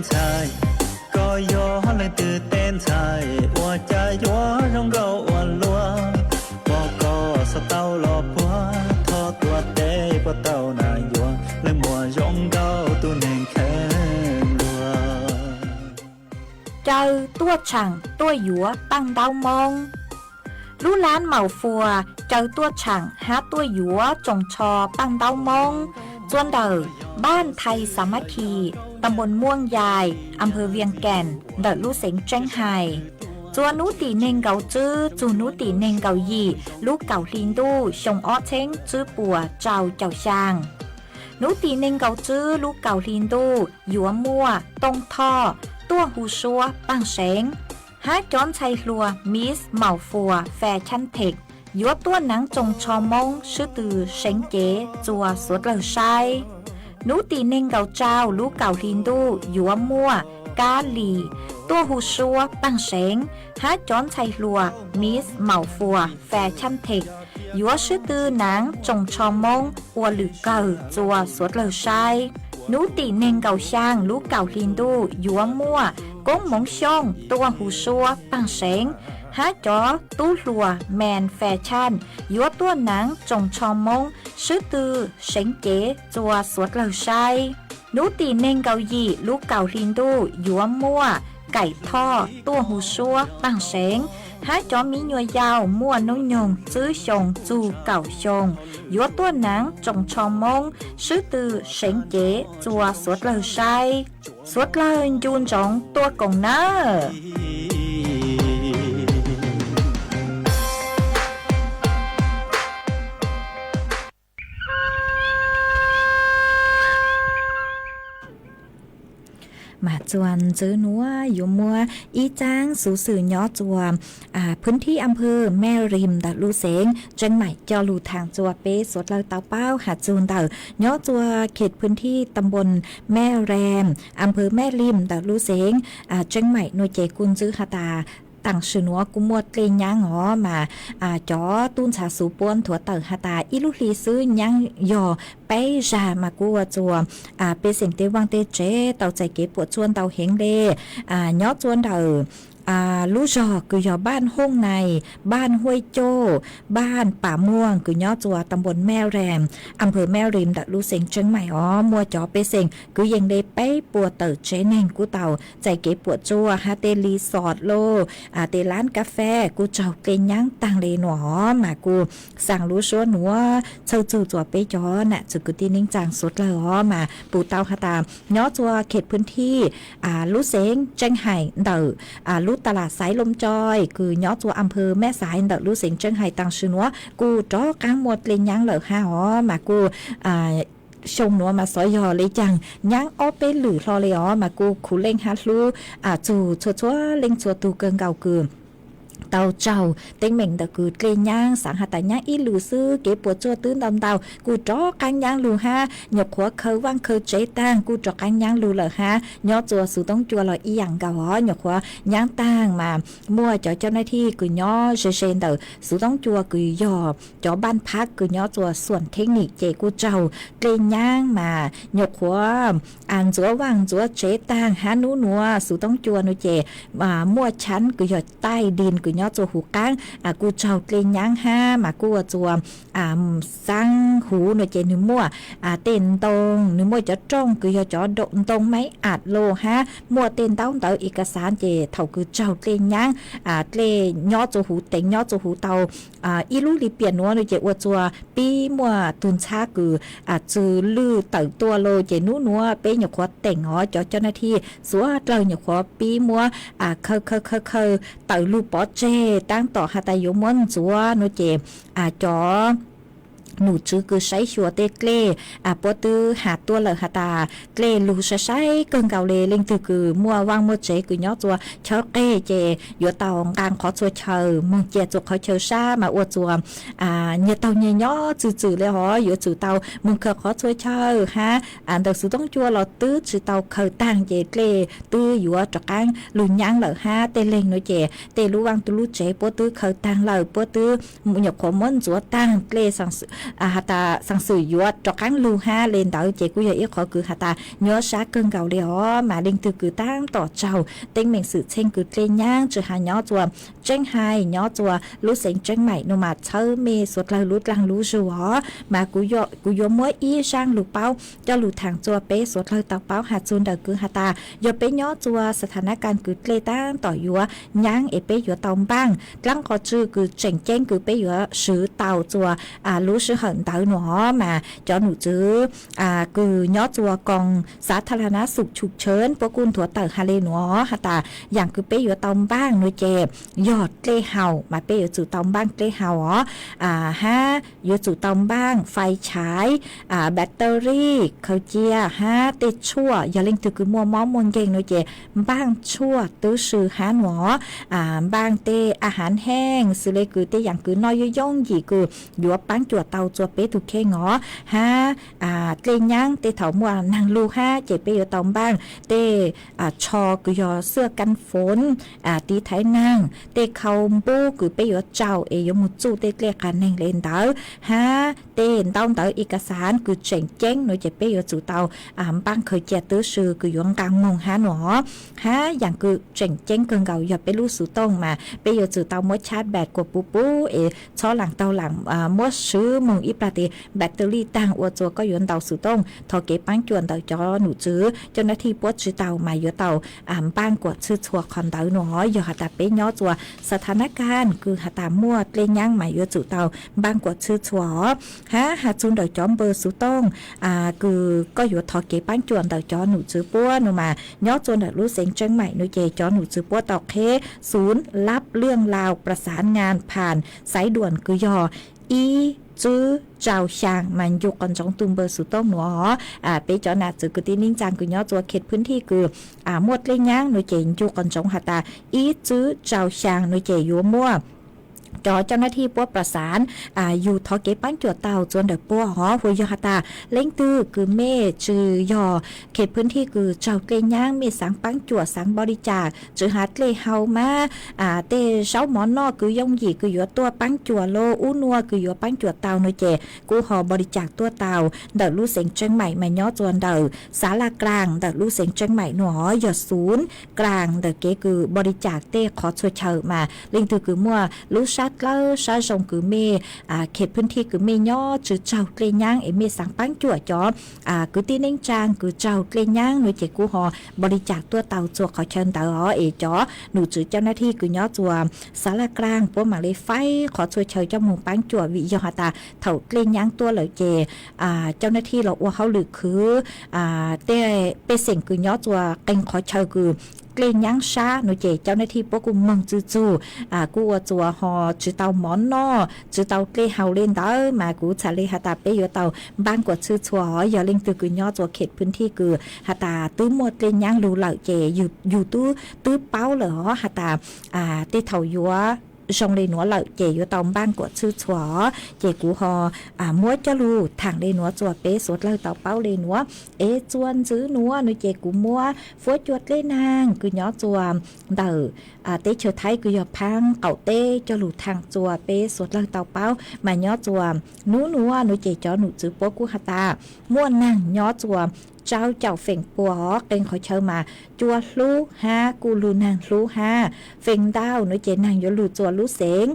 Ntxhais, koj yog leej twg tej ntxhais, ua cas yuav zoo nkauj ua luaj, pom koj xav tau los puag, thov tua teb puas tau na yuav, leej muam zoo nkauj tus neeg kheev luag. Caw tuaj tshaam tuaj yuav paj ntaub Moob. Lub lab Maum Fuas caw tuaj tshaam hab tuaj yuav tsoos tsho paj ntaub Moob txua ntawm npab Thais Xas Mab Khis, tam npuas Muaj Yais, a nphawv Vias Kees ntawm lub xeev Tseeb Hais. Txua nub tim neeg nkaum tswb txug nub tim neeg nkaum yim lub kaum hli ntuj xyoo ob txheeb tswb puas rau caum xyaa. Nub tim neeg nkaum tswb lub kaum hli ntuj yuav muaj Tooj Thoj tuaj hu suab paag seev, hab cov ntxhais hluas Miss Maum Fuas Fes Chaj Theem yuav tuaj naav tsoos tsho Moob swb tw seev cev txua suav dlawg saib. Nub tim neeg nkaum tsau lub kaum hli ntuj yuav muaj Kab Lis tuaj hu suab paag seev, hab cov ntxhais hluas Miss Maum Fuas Fes Chaj Theem yuav swb tw naav tsoos tsho Moob ua lwm kawg txua suav dlawg saib. Nub tim neeg nkaum xyaa lub kaum hli ntuj yuav muaj Koob Moov Xyooj tuaj hu suab paag seev, hab cov tub hluas Mes Fes Chaj yuav tuaj naav tsoos tsho Moob swb tw seev cev txua suav dlawg saib. Nub tim neeg nkaum yim lub kaum hli ntuj yuav muaj Kaim Thoj tuaj hu suab paag seev, hab cov miv nyuas yaus muaj noob nyoog tswb xyoo txug kaum xyoo yuav tuaj naav tsoos tsho Moob swb tw seev cev txua suav dlawg saib. Suav dlawg ncu ntsoov tuaj koom nawb. Mas txuas ntxiv nuav yuav muaj ib txaab xuv xwm nyob txuas phwv thib a nphawv Mes Ris ntawm lub xeev Tseeb Maim coj lug thaam txuas peb suav dlawg tau paub has txug ntawm nyob txuas kheem phwv thib tam npuas Mes Ris, a nphawv Mes Ris ntawm lub xeev Tseeb Maim nuav ces kuj ntxiv has tas taam sim nuav kuj muaj dlej nyaab os mas cov tub ntxhais xuv puab nthuav tawm has tas ib lub hli xwb nyaab yog peb zag mas kuj ua txuas pej xeem tej vaaj tej tsev tau txais kev puam tsuaj ntau heev le. Nyob txuas ntawm lub zog kws yog Npaaj Hooj Nais, Npaaj Huaj Coj, Npaaj Pas Muag kws nyob txuas tam npuas Mes Ris, a nphawv Mes Ris ntawm lub xeev Tseeb Maim os muaj cov pej xeem kwv yees le peb puas tawm tsev neeg kuj tau txais kev puam tsuaj hab tej resort los tej laab kab feb kuj raug dlej nyaab taag le nuav os mas kuj xaa lub suab nuav txhawj txug txuas peb cov nam txiv kwv tij neej tsaa suav dlawg os mas pum tau has tas nyob txuas kheem phwv thib lub xeev Tseeb Hais ntawm lub tas las Xaiv Looj Coj kws nyob txuas a nphawv Mes Xaiv ntawm lub xeev Tseeb Hais taam sim nuav kuj rov qaab muaj dlej nyaab lawm hab os mas kuj xyoo nuav mas xyov yog le caag nyaab ob peb lwm hlo le os mas kuj khuv leej hab hlub txug txhua txhua leej txhua tug kawg nkaus kws tau raug teeb meem ntawm kws dlej nyaab xaav has tas nyaab ib lwm xwb kev puam tsuaj twb ntau ntau kuj rov qaab nyaab lug hab nyuam qhuav khaws vaaj khaws tsev taag kuj rov qaab nyaab lug lawm hab nyob txuas xuv toob cua los ib yaam nkaus os nyuam qhuav nyaab taag mas muaj cov coj nab thij kws nyob ze ze ntawm xuv toob cua kws yog cov npaaj phab kws nyob txuas xuam theb nim ces kuj raug dlej nyaab mas nyuam qhuav ntxuav vaaj ntxuav tsev taag hab nub nuav xuv toob cua nuav ces muaj chaab kws yog taij dis kws nyob txuas huv qaab kuj raug dlej nyaab hab mas kuj ua txuas xaab huv nuav ces nwg muaj tej ntoo, nwg muaj cov rooj kws yog cov ntoo maib am los hab muaj tej ntaub ntawv i kas xaav ces thaum kws raug dlej nyaab, dlej nyob txuas huv teev nyob txuas huv tau ib lub li piam nuav nuav ces ua txuas pib muaj tug ntxhab kws txwg lwj tawm tuaj los ces nub nuav peb nyuam qhuav teem os cov coj nab thij xuav dlawg nyuam qhuav pib muab khaws khaws khaws khaws tawm lug pov tseg taab tom has tas yuav muab ntxuav nuav ces cov num tswv kws saib xyuas tej dlej puab twb has tuaj lawm has tas dlej lug sai sai kawg nkaus le, leej twg kws muaj vaaj muaj tsev kws nyob txuas chaw qeg ces yuav tau nqaa qhov txhua chaw moog cia txuas qhov chaw sab mas ua txuas nyias taug nyias nyob txwm txwm le hov yuav tsum tau moog khaws qhov txhua chaw hab ntawm xuv toob cua los twb tsi tau khaws taag ces dlej twb yuav rov qaab lug nyaab lawm hab tej leeg nuav ces tej lub vaaj lub tsev puab twb khaws taag lawm puab twb nyuam qhuav muab ntxuav taag dlej xaa has tas xeev xwm yuav rov qaab lug hab le ntawd ces kuj yog ib qhov kws has tas nyuaj sab kawg nkaus le os. Mas leej twg kws taab tom tsaug teeb meem xwm txheej kws dlej nyaab tsi has nyob txuas Tseeb Hais nyob txuas lub xeev Tseeb Maim nuav mas txhawb mej suav dlawg lub dlaag lub zug os. Mas kuv yuav muab ib zaaj lug paub coj lug thaam txuas peb suav dlawg tau paub has txug ntawm kws has tas yog peb nyob txuas sa tha nab kas kws dlej taab tom yuav nyaab es peb yuav tau npaaj dlaab qhov tswv kws tseem ceeb kws peb yuav swv tau txuas lub sij hawm ntawd nuav. Mas cov num tswv kws nyob txuas koom xav tha la nab xum tshum tshawv puab kuj nthuav tawm has le nuav has tas yaam kws peb yuav tau npaaj nuav ces yog dlej haus mas peb yuav tsum tau npaaj dlej haus os, hab yuav tsum tau npaaj fais tshaiv, battery, khaws cia hab tej tshuaj. Yog leej twg kws muaj mob muaj nkeeg nuav ces npaaj tshuaj tub si hab nuav, npaaj tej a hav heej xws le kws tej yaam kws noj yooj yooj yim kws yuav paab cuam tau txuas peb tug kheej os. Hab dlej nyaab tej thaum muaj naag lug hab ces peb yuav tau npaaj tej tsho kws yog xwb kaab foov, tiv thaiv naag, tej khau npub kws peb yuav tsaus es yuav moog txuj tej dlej qas neeg le ntawd, hab tej ntaub ntawv ib kas xav kws tseem ceeb nuav ces peb yuav tsum tau npaaj khaws cia tub si kws yuav nqaa moog hab nuav. Hab yaam kws tseem ceeb kawg nkaus yog peb lub xuv tooj mas peb yuav tsum tau muab chab bat kuas puv puv es txhob laam taug laam muab swv moog ib plag tes battery taag ua txuas koj yuav ntaus xuv tooj. Thov kev paab cuam ntawm cov num tswv coj nab thij puab tsi tau mas yuav tau npaaj kuas txhwb txhua qhov ntawd nuav. Yog has tas peb nyob txuas sa tha nab kas kws has tas muaj dlej nyaab mas yuav tsum tau npaaj kuas txhwb txhua os. Hab has txug ntawm cov npawb xuv tooj kws koj yuav thov kev paab cuam ntawm cov num tswv puab nuav mas nyob txuas ntawm lub xeev Tseeb Maim nuav ces cov num tswv puab tau qheb xum lab lwj laus pras xaav ngaa phaam xaiv duam kws yog ib tswb tsau xyaa mas ncu qhov ntsoov tug npawb xuv tooj nuav. Peb cov nam txwv kwv tij neej tsaa kws nyob txuas khej phwb thij kws muaj dlej nyaab nuav ces ncu qhov ntsoov has tas ib tswb tsau xyaa nuav ces yuav muaj cov coj nab thij puab pras xaav yug thov kev paab cuam tau txuas ntawm puab os. Hu yog has tas leej twg kws mej tsi yog khej phwb thij kws tsaug dlej nyaab mej xaav paab cuam xaav npaum li cas tsi has dlej haus mas tej zaub mov noj kws yooj yim kws yuav tuaj paab cuam los ub nuav kws yuav paab cuam tau nuav ces kuj ho npaum li cas tuaj tau ntawm lub xeev Tseeb Maim mas nyob txuas ntawm xav laj klaas ntawm lub xeev Tseeb Maim nuav yog xum klaas ntawm kev kws npaum li cas tej qhov txhua chaw mas leej twg kws muaj lub sab dlawb sab zoo kws mej khej phwb thij kws mej nyob tsi tsaug dlej nyaab es mej xaav paab cuam cov kwv tij neej tsaa kws tsaug dlej nyaab nuav ces kuj ho npaum li cas tuaj tau txuas qhov chaw ntawd os. Es cov num tswv coj nab thij kws nyob txuas xav laj klaas puab mam le faib qhov txhua chaw coj moog paab cuam vim yog has tas thaum dlej nyaab tuaj lawm ces coj nab thij los ua hauj lwm khwv tej pej xeem kws nyob txuas qee qhov chaw kws dlej nyaab sab nuav ces coj nab thij puab kuj moog txug txug kuj ua txuas ho tsi tau mov noj tsi tau dlej haus le ntawd mas kuv txhad le has tas peb yuav tau npaaj kuas txhwb txhua os. Yog leej twg kws nyob txuas khej phwb thij kws has tas twb muaj dlej nyaab lug lawm ces yug twb paub lawm os has tas tej thaum yuav zoo le nuav lawm ces yuav tau npaaj kuas txhwb txhua os. Ces kuv ho muab coj lug thaam le nuav txuas peb suav dlawg tau paub le nuav. Es txuas ntxiv nuav nuav ces kuv muab fuab cua dlej naag kws nyob txuas ntawm teb chaws Thaib kws yog phaab qaum teb coj lug thaam txuas peb suav dlawg tau paub mas nyob txuas nub nuav nuav ces cov num tswv puab kuj has tas muaj naag nyob txuas rau caum feem pua os. Qee qhov chaw mas cua hlub hab kuj lug naag hlub hab feem ntau nuav ces naag yuav lug txuas lub xeev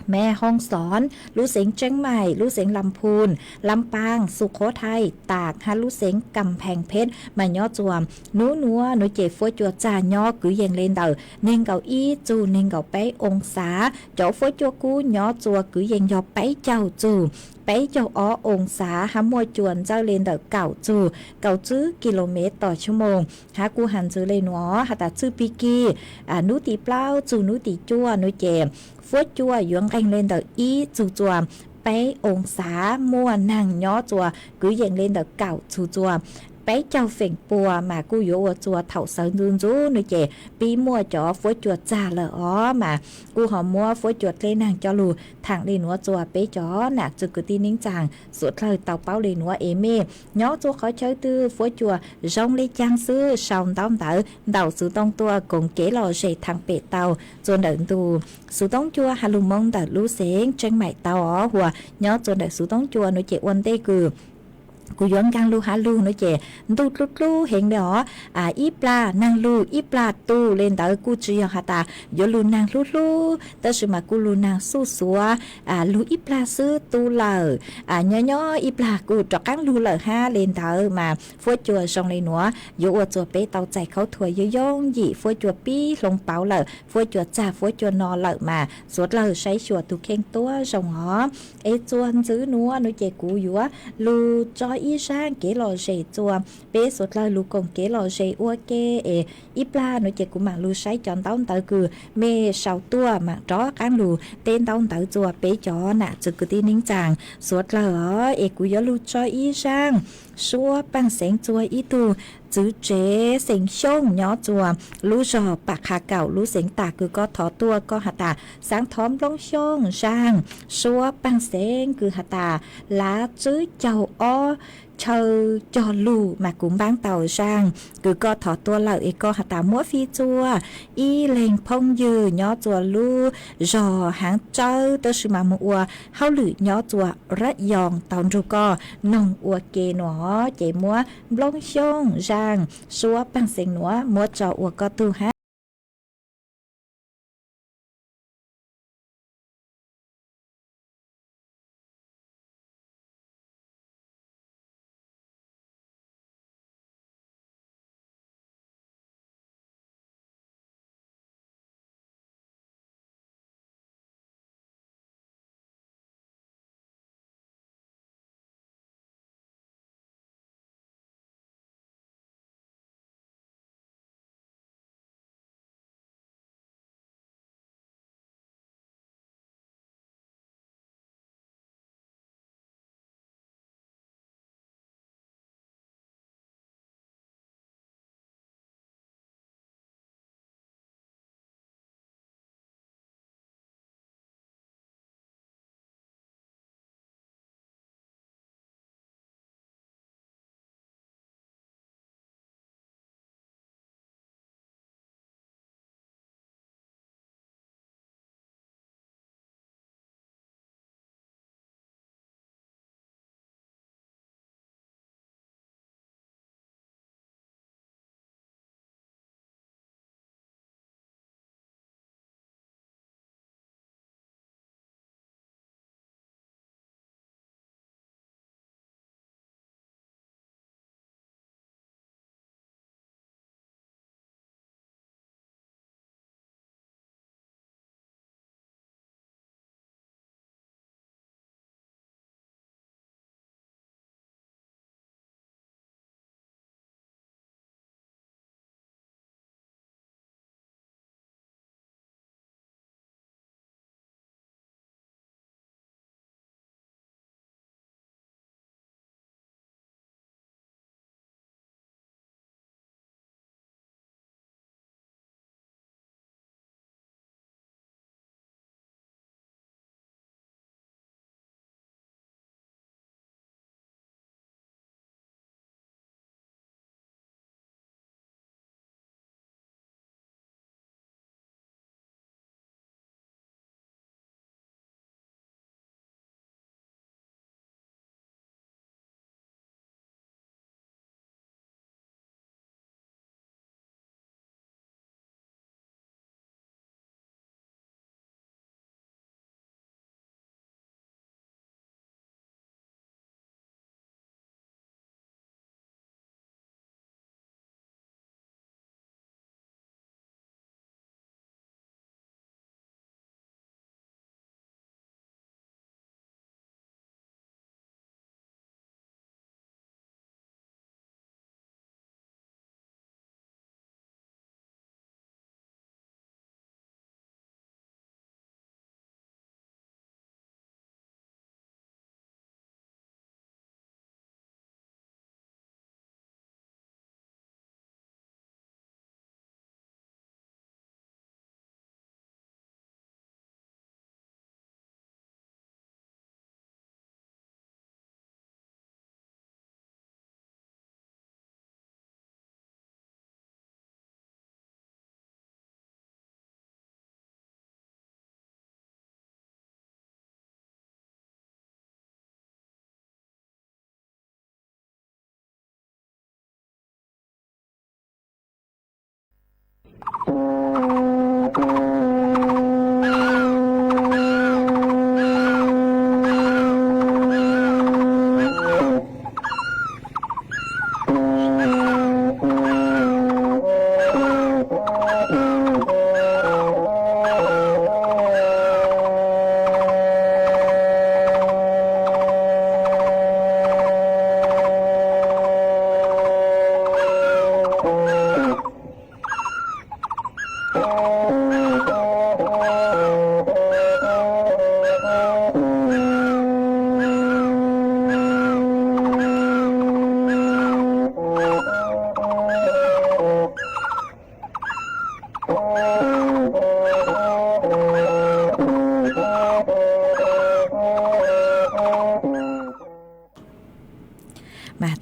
Mes Hoos Xoos, lub xeev Tseeb Maim, lub xeev Lam Phun, Lam Paam, Xu Khov Thai, Taam hab lub xeev Kam Pheej Pheb mas nyob txuas nub nuav nuav ces fuab cua txag nyob kwv yees le ntawm neeg nkaum ib txug neeg nkaum peb oo xav. Cov fuab cua kub nyob txuas kwv yees yog peb caug txug peb caug ob oo xav hab muaj cua ntxawj le ntawm kaum txug kaum tsib kis lus mev tom xuab moos. Hab kuj has ntxiv le nuav has tas txwj pig kig nub tim plaub txug nub tim cuaj nuav ces fuab cua yuav nqeeg le ntawm ib txug txuas peb oo xav, muaj naag nyob txuas kwv yees le ntawm kaum txug txuas peb caug feem pua mas kuj yuav ua txuas thaum sawv ntxuv ntxuv no ces pib muaj cov fuab cua txag lawm os mas kuj ho muab fuab cua dleb neeg coj lug thaam li nuav txuas peb cov nam txwg kwv tij neej tsaa suav dlawg tau paub li nuav es mej nyob txhua qhov chaw twg fuab cua zoo le caag xwb sau ntaub ntawv ntaus xuv tooj tuaj koom kev lom zem thaam pem tau txuas ntawm ntu xuv toob cua has lug Moob ntawm lub xeev Tseeb Maim tau os. Huas nyob txuas ntawm xuv toob cua nuav ces ua ntej kws kuv yuav nkaag lug has lug nuav ces ntuj dlub dlub heev le os. Ib plag naag lug ib plag tu le ntawd kuj tsi yog has tas yuav lug naag hlub hlub tab sis mas kuj lug naag xuj xuav lug ib plag xwb tu lawm, nyob nyob ib plag kuj rov qaab lug lawm hab le ntawd mas fuab cua zoo le nuav yuav ua txuas peb tau txais khaub thuas yooj yooj yim. Fuab cua pib hloov pauv lawm, fuab cua txag fuab cua no lawm mas suav dlawg saib xyuas tug kheej tuab zoo os. Es txuas ntxiv nuav nuav ces kuv yuav lug tso ib zaaj kev lom zem txuas peb suav dlawg lug koom kev lom zem ua ke es ib plag nuav ces kuv maam lug saib cov ntaub ntawv kws mej sau tuaj maam rov qaab lug teb ntaub ntawv txuas peb cov nam txwg kwv tij neej tsaa suav dlawg os. Es kuv yuav lug tso ib zaaj suab paaj xeev txuas ib tug txwv tsev xeem Xyooj nyob txuas lub zog Pam Qha Kaum lub xeev Tas kws koj thov tuaj koj has tas xaav thov nploog Xyooj zaaj suab paaj xeev kws has tas lav tswb caug ob chaw cog lug mas kuv npaab tau zaaj kws koj thov tuaj lawm es koj has tas muab fij txuaj ib leeg phooj ywg nyob txuas lub zog Haav Tsawb tab sis mas moog ua hauj lwm nyob txuas Rab Yoo tau nrug koj noog ua ke nuav ces muab nploog Xyooj zaaj suab paaj xeev nuav muab tso ua koj tug hab.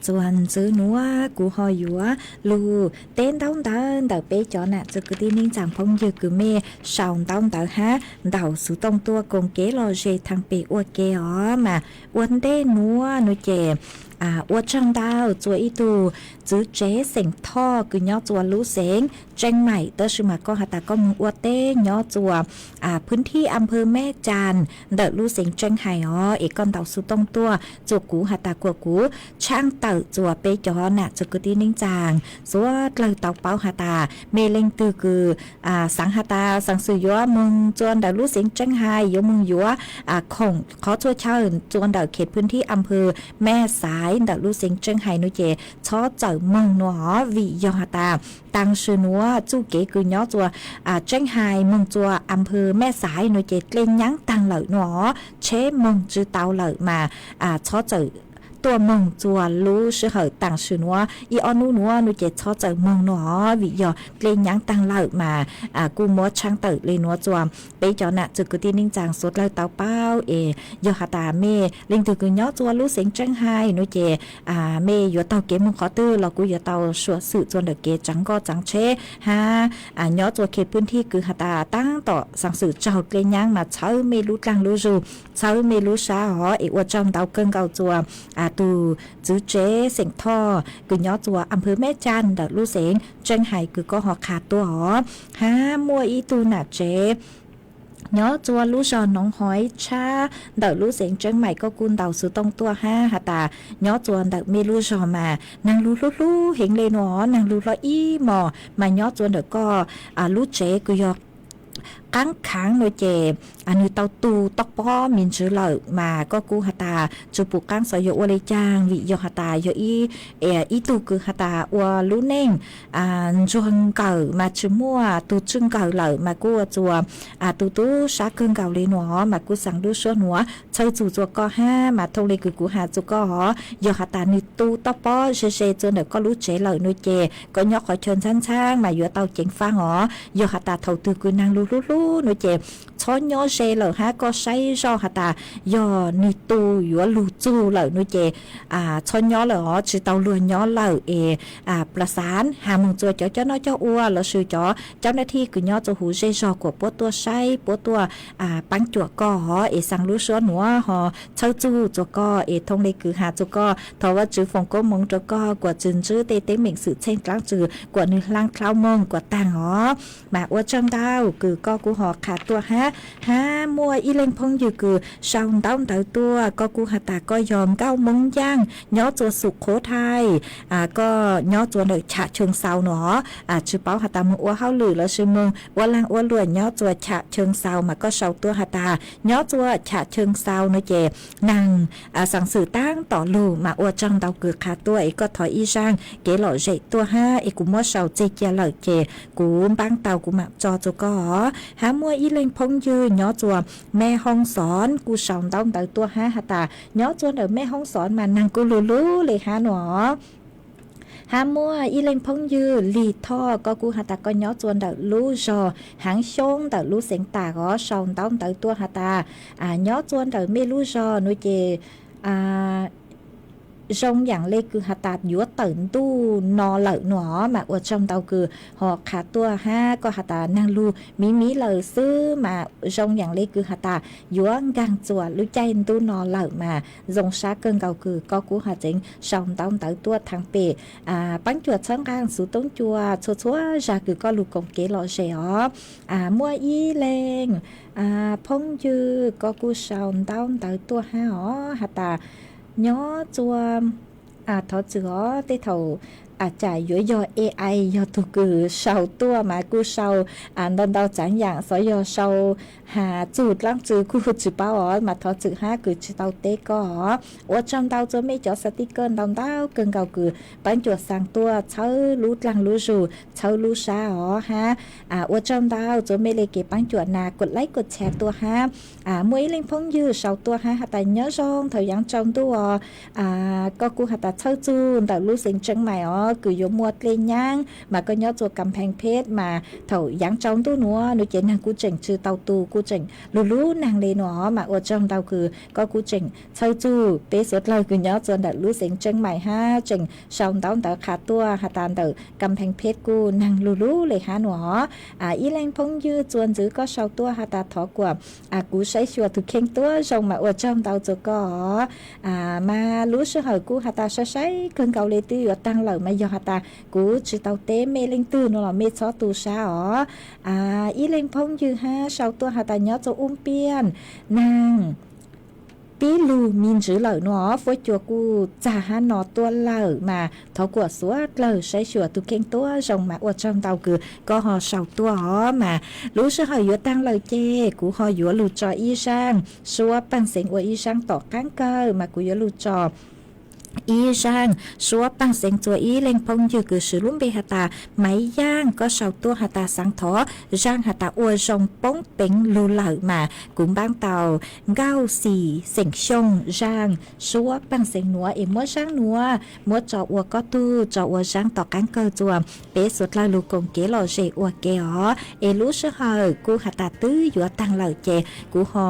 Txuas ntxiv nuav kuv ho yuav lug teb ntaub ntawv ntawm peb cov nam txiv kwv tij neej tsaa phooj ywg kws mej sau ntaub ntawv hab ntaus xuv tooj tuaj koom kev lom zem thaam pem ua ke os. Mas ua ntej nuav nuav ces ua tsaug ntau rua ib tug txiv tsev xeem Thoj kws nyob rua lub xeev Tseeb Maim, tab sis mas koj has tas koj moog ua teb nyob rua phwb thib a phawv Meb Cas ntawm lub xeev Tseeb Hais os, es koj ntaus xuv tooj tuaj rua kuv has tas kuas kuv tshaaj tawm rua peb cov nam txiv kwv tij neej tsaa suav dlawg tau paub has tas mej leej twg kws xaav has tas xaav xwm yuav moog rua ntawm lub xeev Tseeb Hais, yuav moog yuav khoom qhov txhua chaw rua ntawm khev phwb thib a phawv Meb Xaiv ntawm lub xeev Tseeb Hais nuav ces txhob txawm moog nuav os, vim yog has tas taag sim nuav txuj kev kws nyob rua Tseeb Hais moog rua a phawv Meb Xaiv nuav ces dlej nyaav taag lawm nuav os, tsheb moog tsi tau lawm mas txhob txawm tuaj moog rua lub sij hawm taag sim nuav ib ob nub nuav nuav ces txhob txawm moog nuav os, vim yog dlej nyaav taag lawm mas kuj muab tshaaj tawm le nuav rua peb cov nam txiv kwv tij neej tsaa suav dlawg tau paub es yog has tas mej leej twg kws nyob rua lub xeev Tseeb Hais nuav ces mej yuav taug kev moog qhov twg los kuv yuav tau suav xwm rua ntawm kev tsaav nkoj tsaav tsheb hab nyob rua khev phwb thib kws has tas taab tom xaav xwm tsaug dlej nyaav mas txhawb mej lub dlaag lub zug, txhawb mej lub sab os. Es ua tsaug ntau kawg nkaus rua tug txiv tsev xeem Thoj kws nyob rua a phawv Meb Cas ntawm lub xeev Tseeb Hais kws koj ho qha tuaj os. Hab muaj ib tug nam tsev nyob rua lub zog Noov Hov Tshab ntawm lub xeev Tseeb Maim, koj kuj ntaus xuv tooj tuaj hab has tas nyob rua ntawm mej lub zog mas naag lug hlub hlub heev le nuav os, naag lug hlob ib mos mas nyob rua ntawm koj lub tsev kws yog qaab khaav nuav ces nwg tau tu toj pob me ntsis lawm mas koj kuj has tas tsi pum qaab xov yog ua le caag, vim yog has tas yog ib tug kws has tas ua lub neej ntsuag nkawm mas tsi muaj tug tswj nkawm lawm mas kuj ua rua tu tub sab kawg nkaus le nuav mas kuj xaa lub suab nuav txhawb txug rua koj hab mas thooj le kws kuv has rua koj os, yog has tas nwg tu toj pob ze ze rua ntawm koj lub tsev lawm nuav ces koj nyob qhov chaw ntxhaab ntxhaab mas yuav tau ceev faab os. Yog has tas thaum twg kws naag lug hlub hlub nuav ces txhob nyob ze lawm hab koj saib zoj has tas yog nwg tu yuav lug txug lawm nuav ces txhob nyob lawm os, tsi tau luag nyob lawm es plas xaav has moog rua cov coj noj coj ua lossis cov caub nab thij kws nyob rua huv zej zog kuas puab tuaj saib puab tuaj paab cuam koj os, es xaa lub suab nuav ho txhawb txug rua koj es thooj le kws has rua koj thov Vaajtswv foom koob moov rua koj kuas tsi ntsib tej teeb meem xwm txheej dlaab tsi kuas nwg hlaab dlhau moog kuas taag os. Mas ua tsaug ntau kws koj kuj ho qha tuaj hab, hab muaj ib leeg phooj ywg kws sau ntaub ntawv tuaj, koj kuj has tas koj yog Nkauj Moob Yaaj nyob rua Xum Qhuv Thai, koj nyob rua ntawm Cham Cheem Xaus nuav os, tsi paub has tas moog ua hauj lwm lossis moog ua laag ua luam nyob rua Cham Cheem Xaus mas koj sau tuaj has tas nyob rua Cham Cheem Xaus nuav ces naag xaa xwm taab tom lug mas ua tsaug ntau kws qha tuaj es koj thov ib zaaj kev lom zem tuaj hab es kuv muab sau txeg cia lawm ces kuv npaab tau kuv maam tso rua koj os. Hab muaj ib leeg phooj ywg nyob rua Mej Hoob Xov kuj sau ntaub ntawv tuaj hab has tas nyob rua ntawm Mej Hoob Xov mas naag kuj lug lug le hab nuav os. Hab muaj ib leeg phooj ywg Lig Thoj, koj kuj has tas koj nyob rua ntawm lub zog Haav Xyoob ntawm lub xeev Tas os, sau ntaub ntawv tuaj has tas nyob rua ntawm mej lub zog nuav ces zoo yaam le kws has tas yuav tawm ntuj no lawm nuav os, mas ua tsaug ntau kws ho qha tuaj hab koj has tas naag lug miv miv lawm xwb mas zoo yaam le kws has tas yuav nkaag rua lub caij ntuj no lawm mas zoo sab kawg nkaus kws koj kuj has tseev sau ntaub ntawv tuaj thaam pem paab cuam txhawb nqaa xuv toob cua txhua txhua zag kws koj lug koom kev lom zem os. Muaj ib leeg phooj ywg koj kuj sau ntaub ntawv tuaj hab os has tas nyob rua thov txwm os, tej thaum cas yuav yog A I yog tug kws sau tuaj mas kuj sau ntau ntau tsaav yaam, xyov yog sau has txug dlaab tsi kuj tsi paub os, mas thov txwm hab kws tsi tau teb koj os. Ua tsaug ntau rua mej cov xav tij kawj ntau ntau kawg nkaus kws paab cuam xaa tuaj txhawb lub dlaag lub zug txhawb lub sab os hab ua tsaug ntau rua mej le kev paab cuam nas kuas laib kuas txha tuaj hab. Muaj ib leeg phooj ywg sau tuaj hab has tas nyob zoo thaum yaav tsaus ntuj os, koj kuj has tas txhawb txug ntawm lub xeev Tseev Maim os. koj kws yuav muaj dlej nyaab mas koj nyob txua Kam Pheej Pheeb mas thaum yaav tsaus ntuj nuav nua ces neeg kuj tseem tsw tau tu, kuj tseem lug lub neeg le nuav os. Mas ua tsaug ntau kws koj kuj tseem txhawj txug peb suav dlawg kws nyob txua ntawm lub xeev Tseeb Mais hab tseem sau ntaub ntawv qha tuaj has tas ntawm Kam Pheej Pheeb kuj neeg lug lub le hab nuav os. Ib leeg phooj ywg txua ntxwv koj sau tuaj has tas thov kuas kuv saib xyuas tug kheej tuab zoo mas ua tsaug ntau txua koj os. Mas lub sij hawm kuj has tas sai sai kawg nkaus le twb yuav taag lawm mas yog has tas kuv tsi tau teb mej leej twg nuav los mej txhob tu sab os. Ib leeg phooj ywg hab sau tuaj has tas nyob txua Ub Piaj, neeg pib lug me ntswv lawm nuav, fuab cua kuj txag hab no tuaj lawm mas thov kuas suav dlawg saib xyuas tug kheej tuab zoo mas ua tsaug ntau kws koj ho sau tuaj os. Mas lub sij hawm yuav taag lawm ces kuv ho yuav lug tso ib zaaj suab paaj xeev ua ib zaaj tom qaab kawg mas kuv yuav lug tso ib zaaj suab paaj xeev txua ib leeg phooj ywg kws swv lub npe has tas Maiv Yaaj, koj sau tuaj has tas xaav thov zaaj has tas ua zoo poob peev lug lawm mas kuv npaab tau Nkauj Xis xeem Xyooj zaaj suab paaj xeev nuav es muab zaaj nuav muab tso ua koj tug tso ua zaaj tom qaab kawg txua peb suav dlawg lug koom kev lom zem ua ke os. Es lub sij hawm kuj has tas twb yuav taag lawm ces kuv ho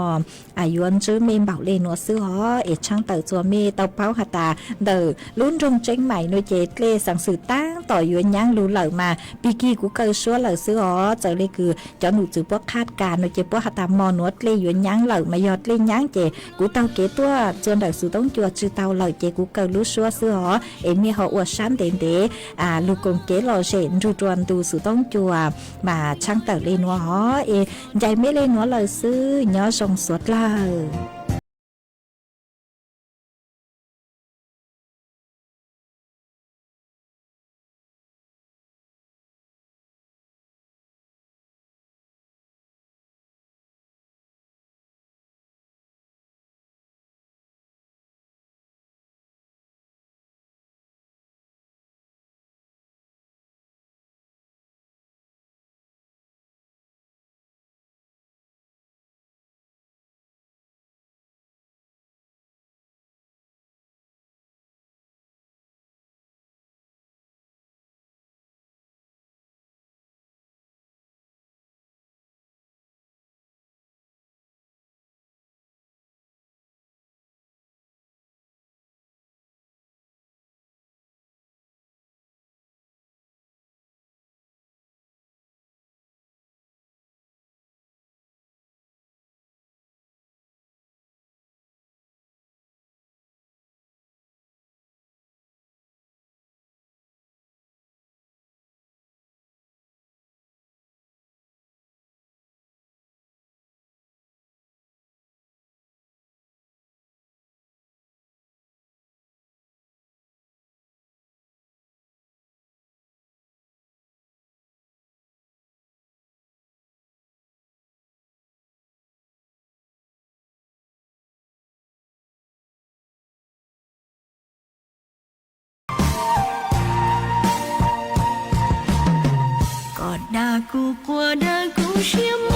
yuav ntsib mej npaum le nuav xwb os. Es tshaaj tawm txua mej tau paub has tas ntawm lub nroog Tseeb Mais nuav ces dlej xaav xwm taab tom yuav nyaab lug lawm mas pig kig kuv kaw suab lawm xwb os. Txawm le kws cov num txwv puab qhab kas nuav ces puab has tas mo nuav dlej yuav nyaab lawm mas yog dlej nyaab ces kuv taug kev tuaj txua ntawm xuv toob cua tsw tau lawm ces kuv kaw lub suab xwb os. Es mej ho ua sab ntev ntev lug koom kev lom zem nrug rua ntu xuv toob cua mas tshaaj tawm le nuav os. Es ncaim mej le nuav lawm xwb, nyob zoo suav dlawg. Koj dag kuv quas dag kuv siab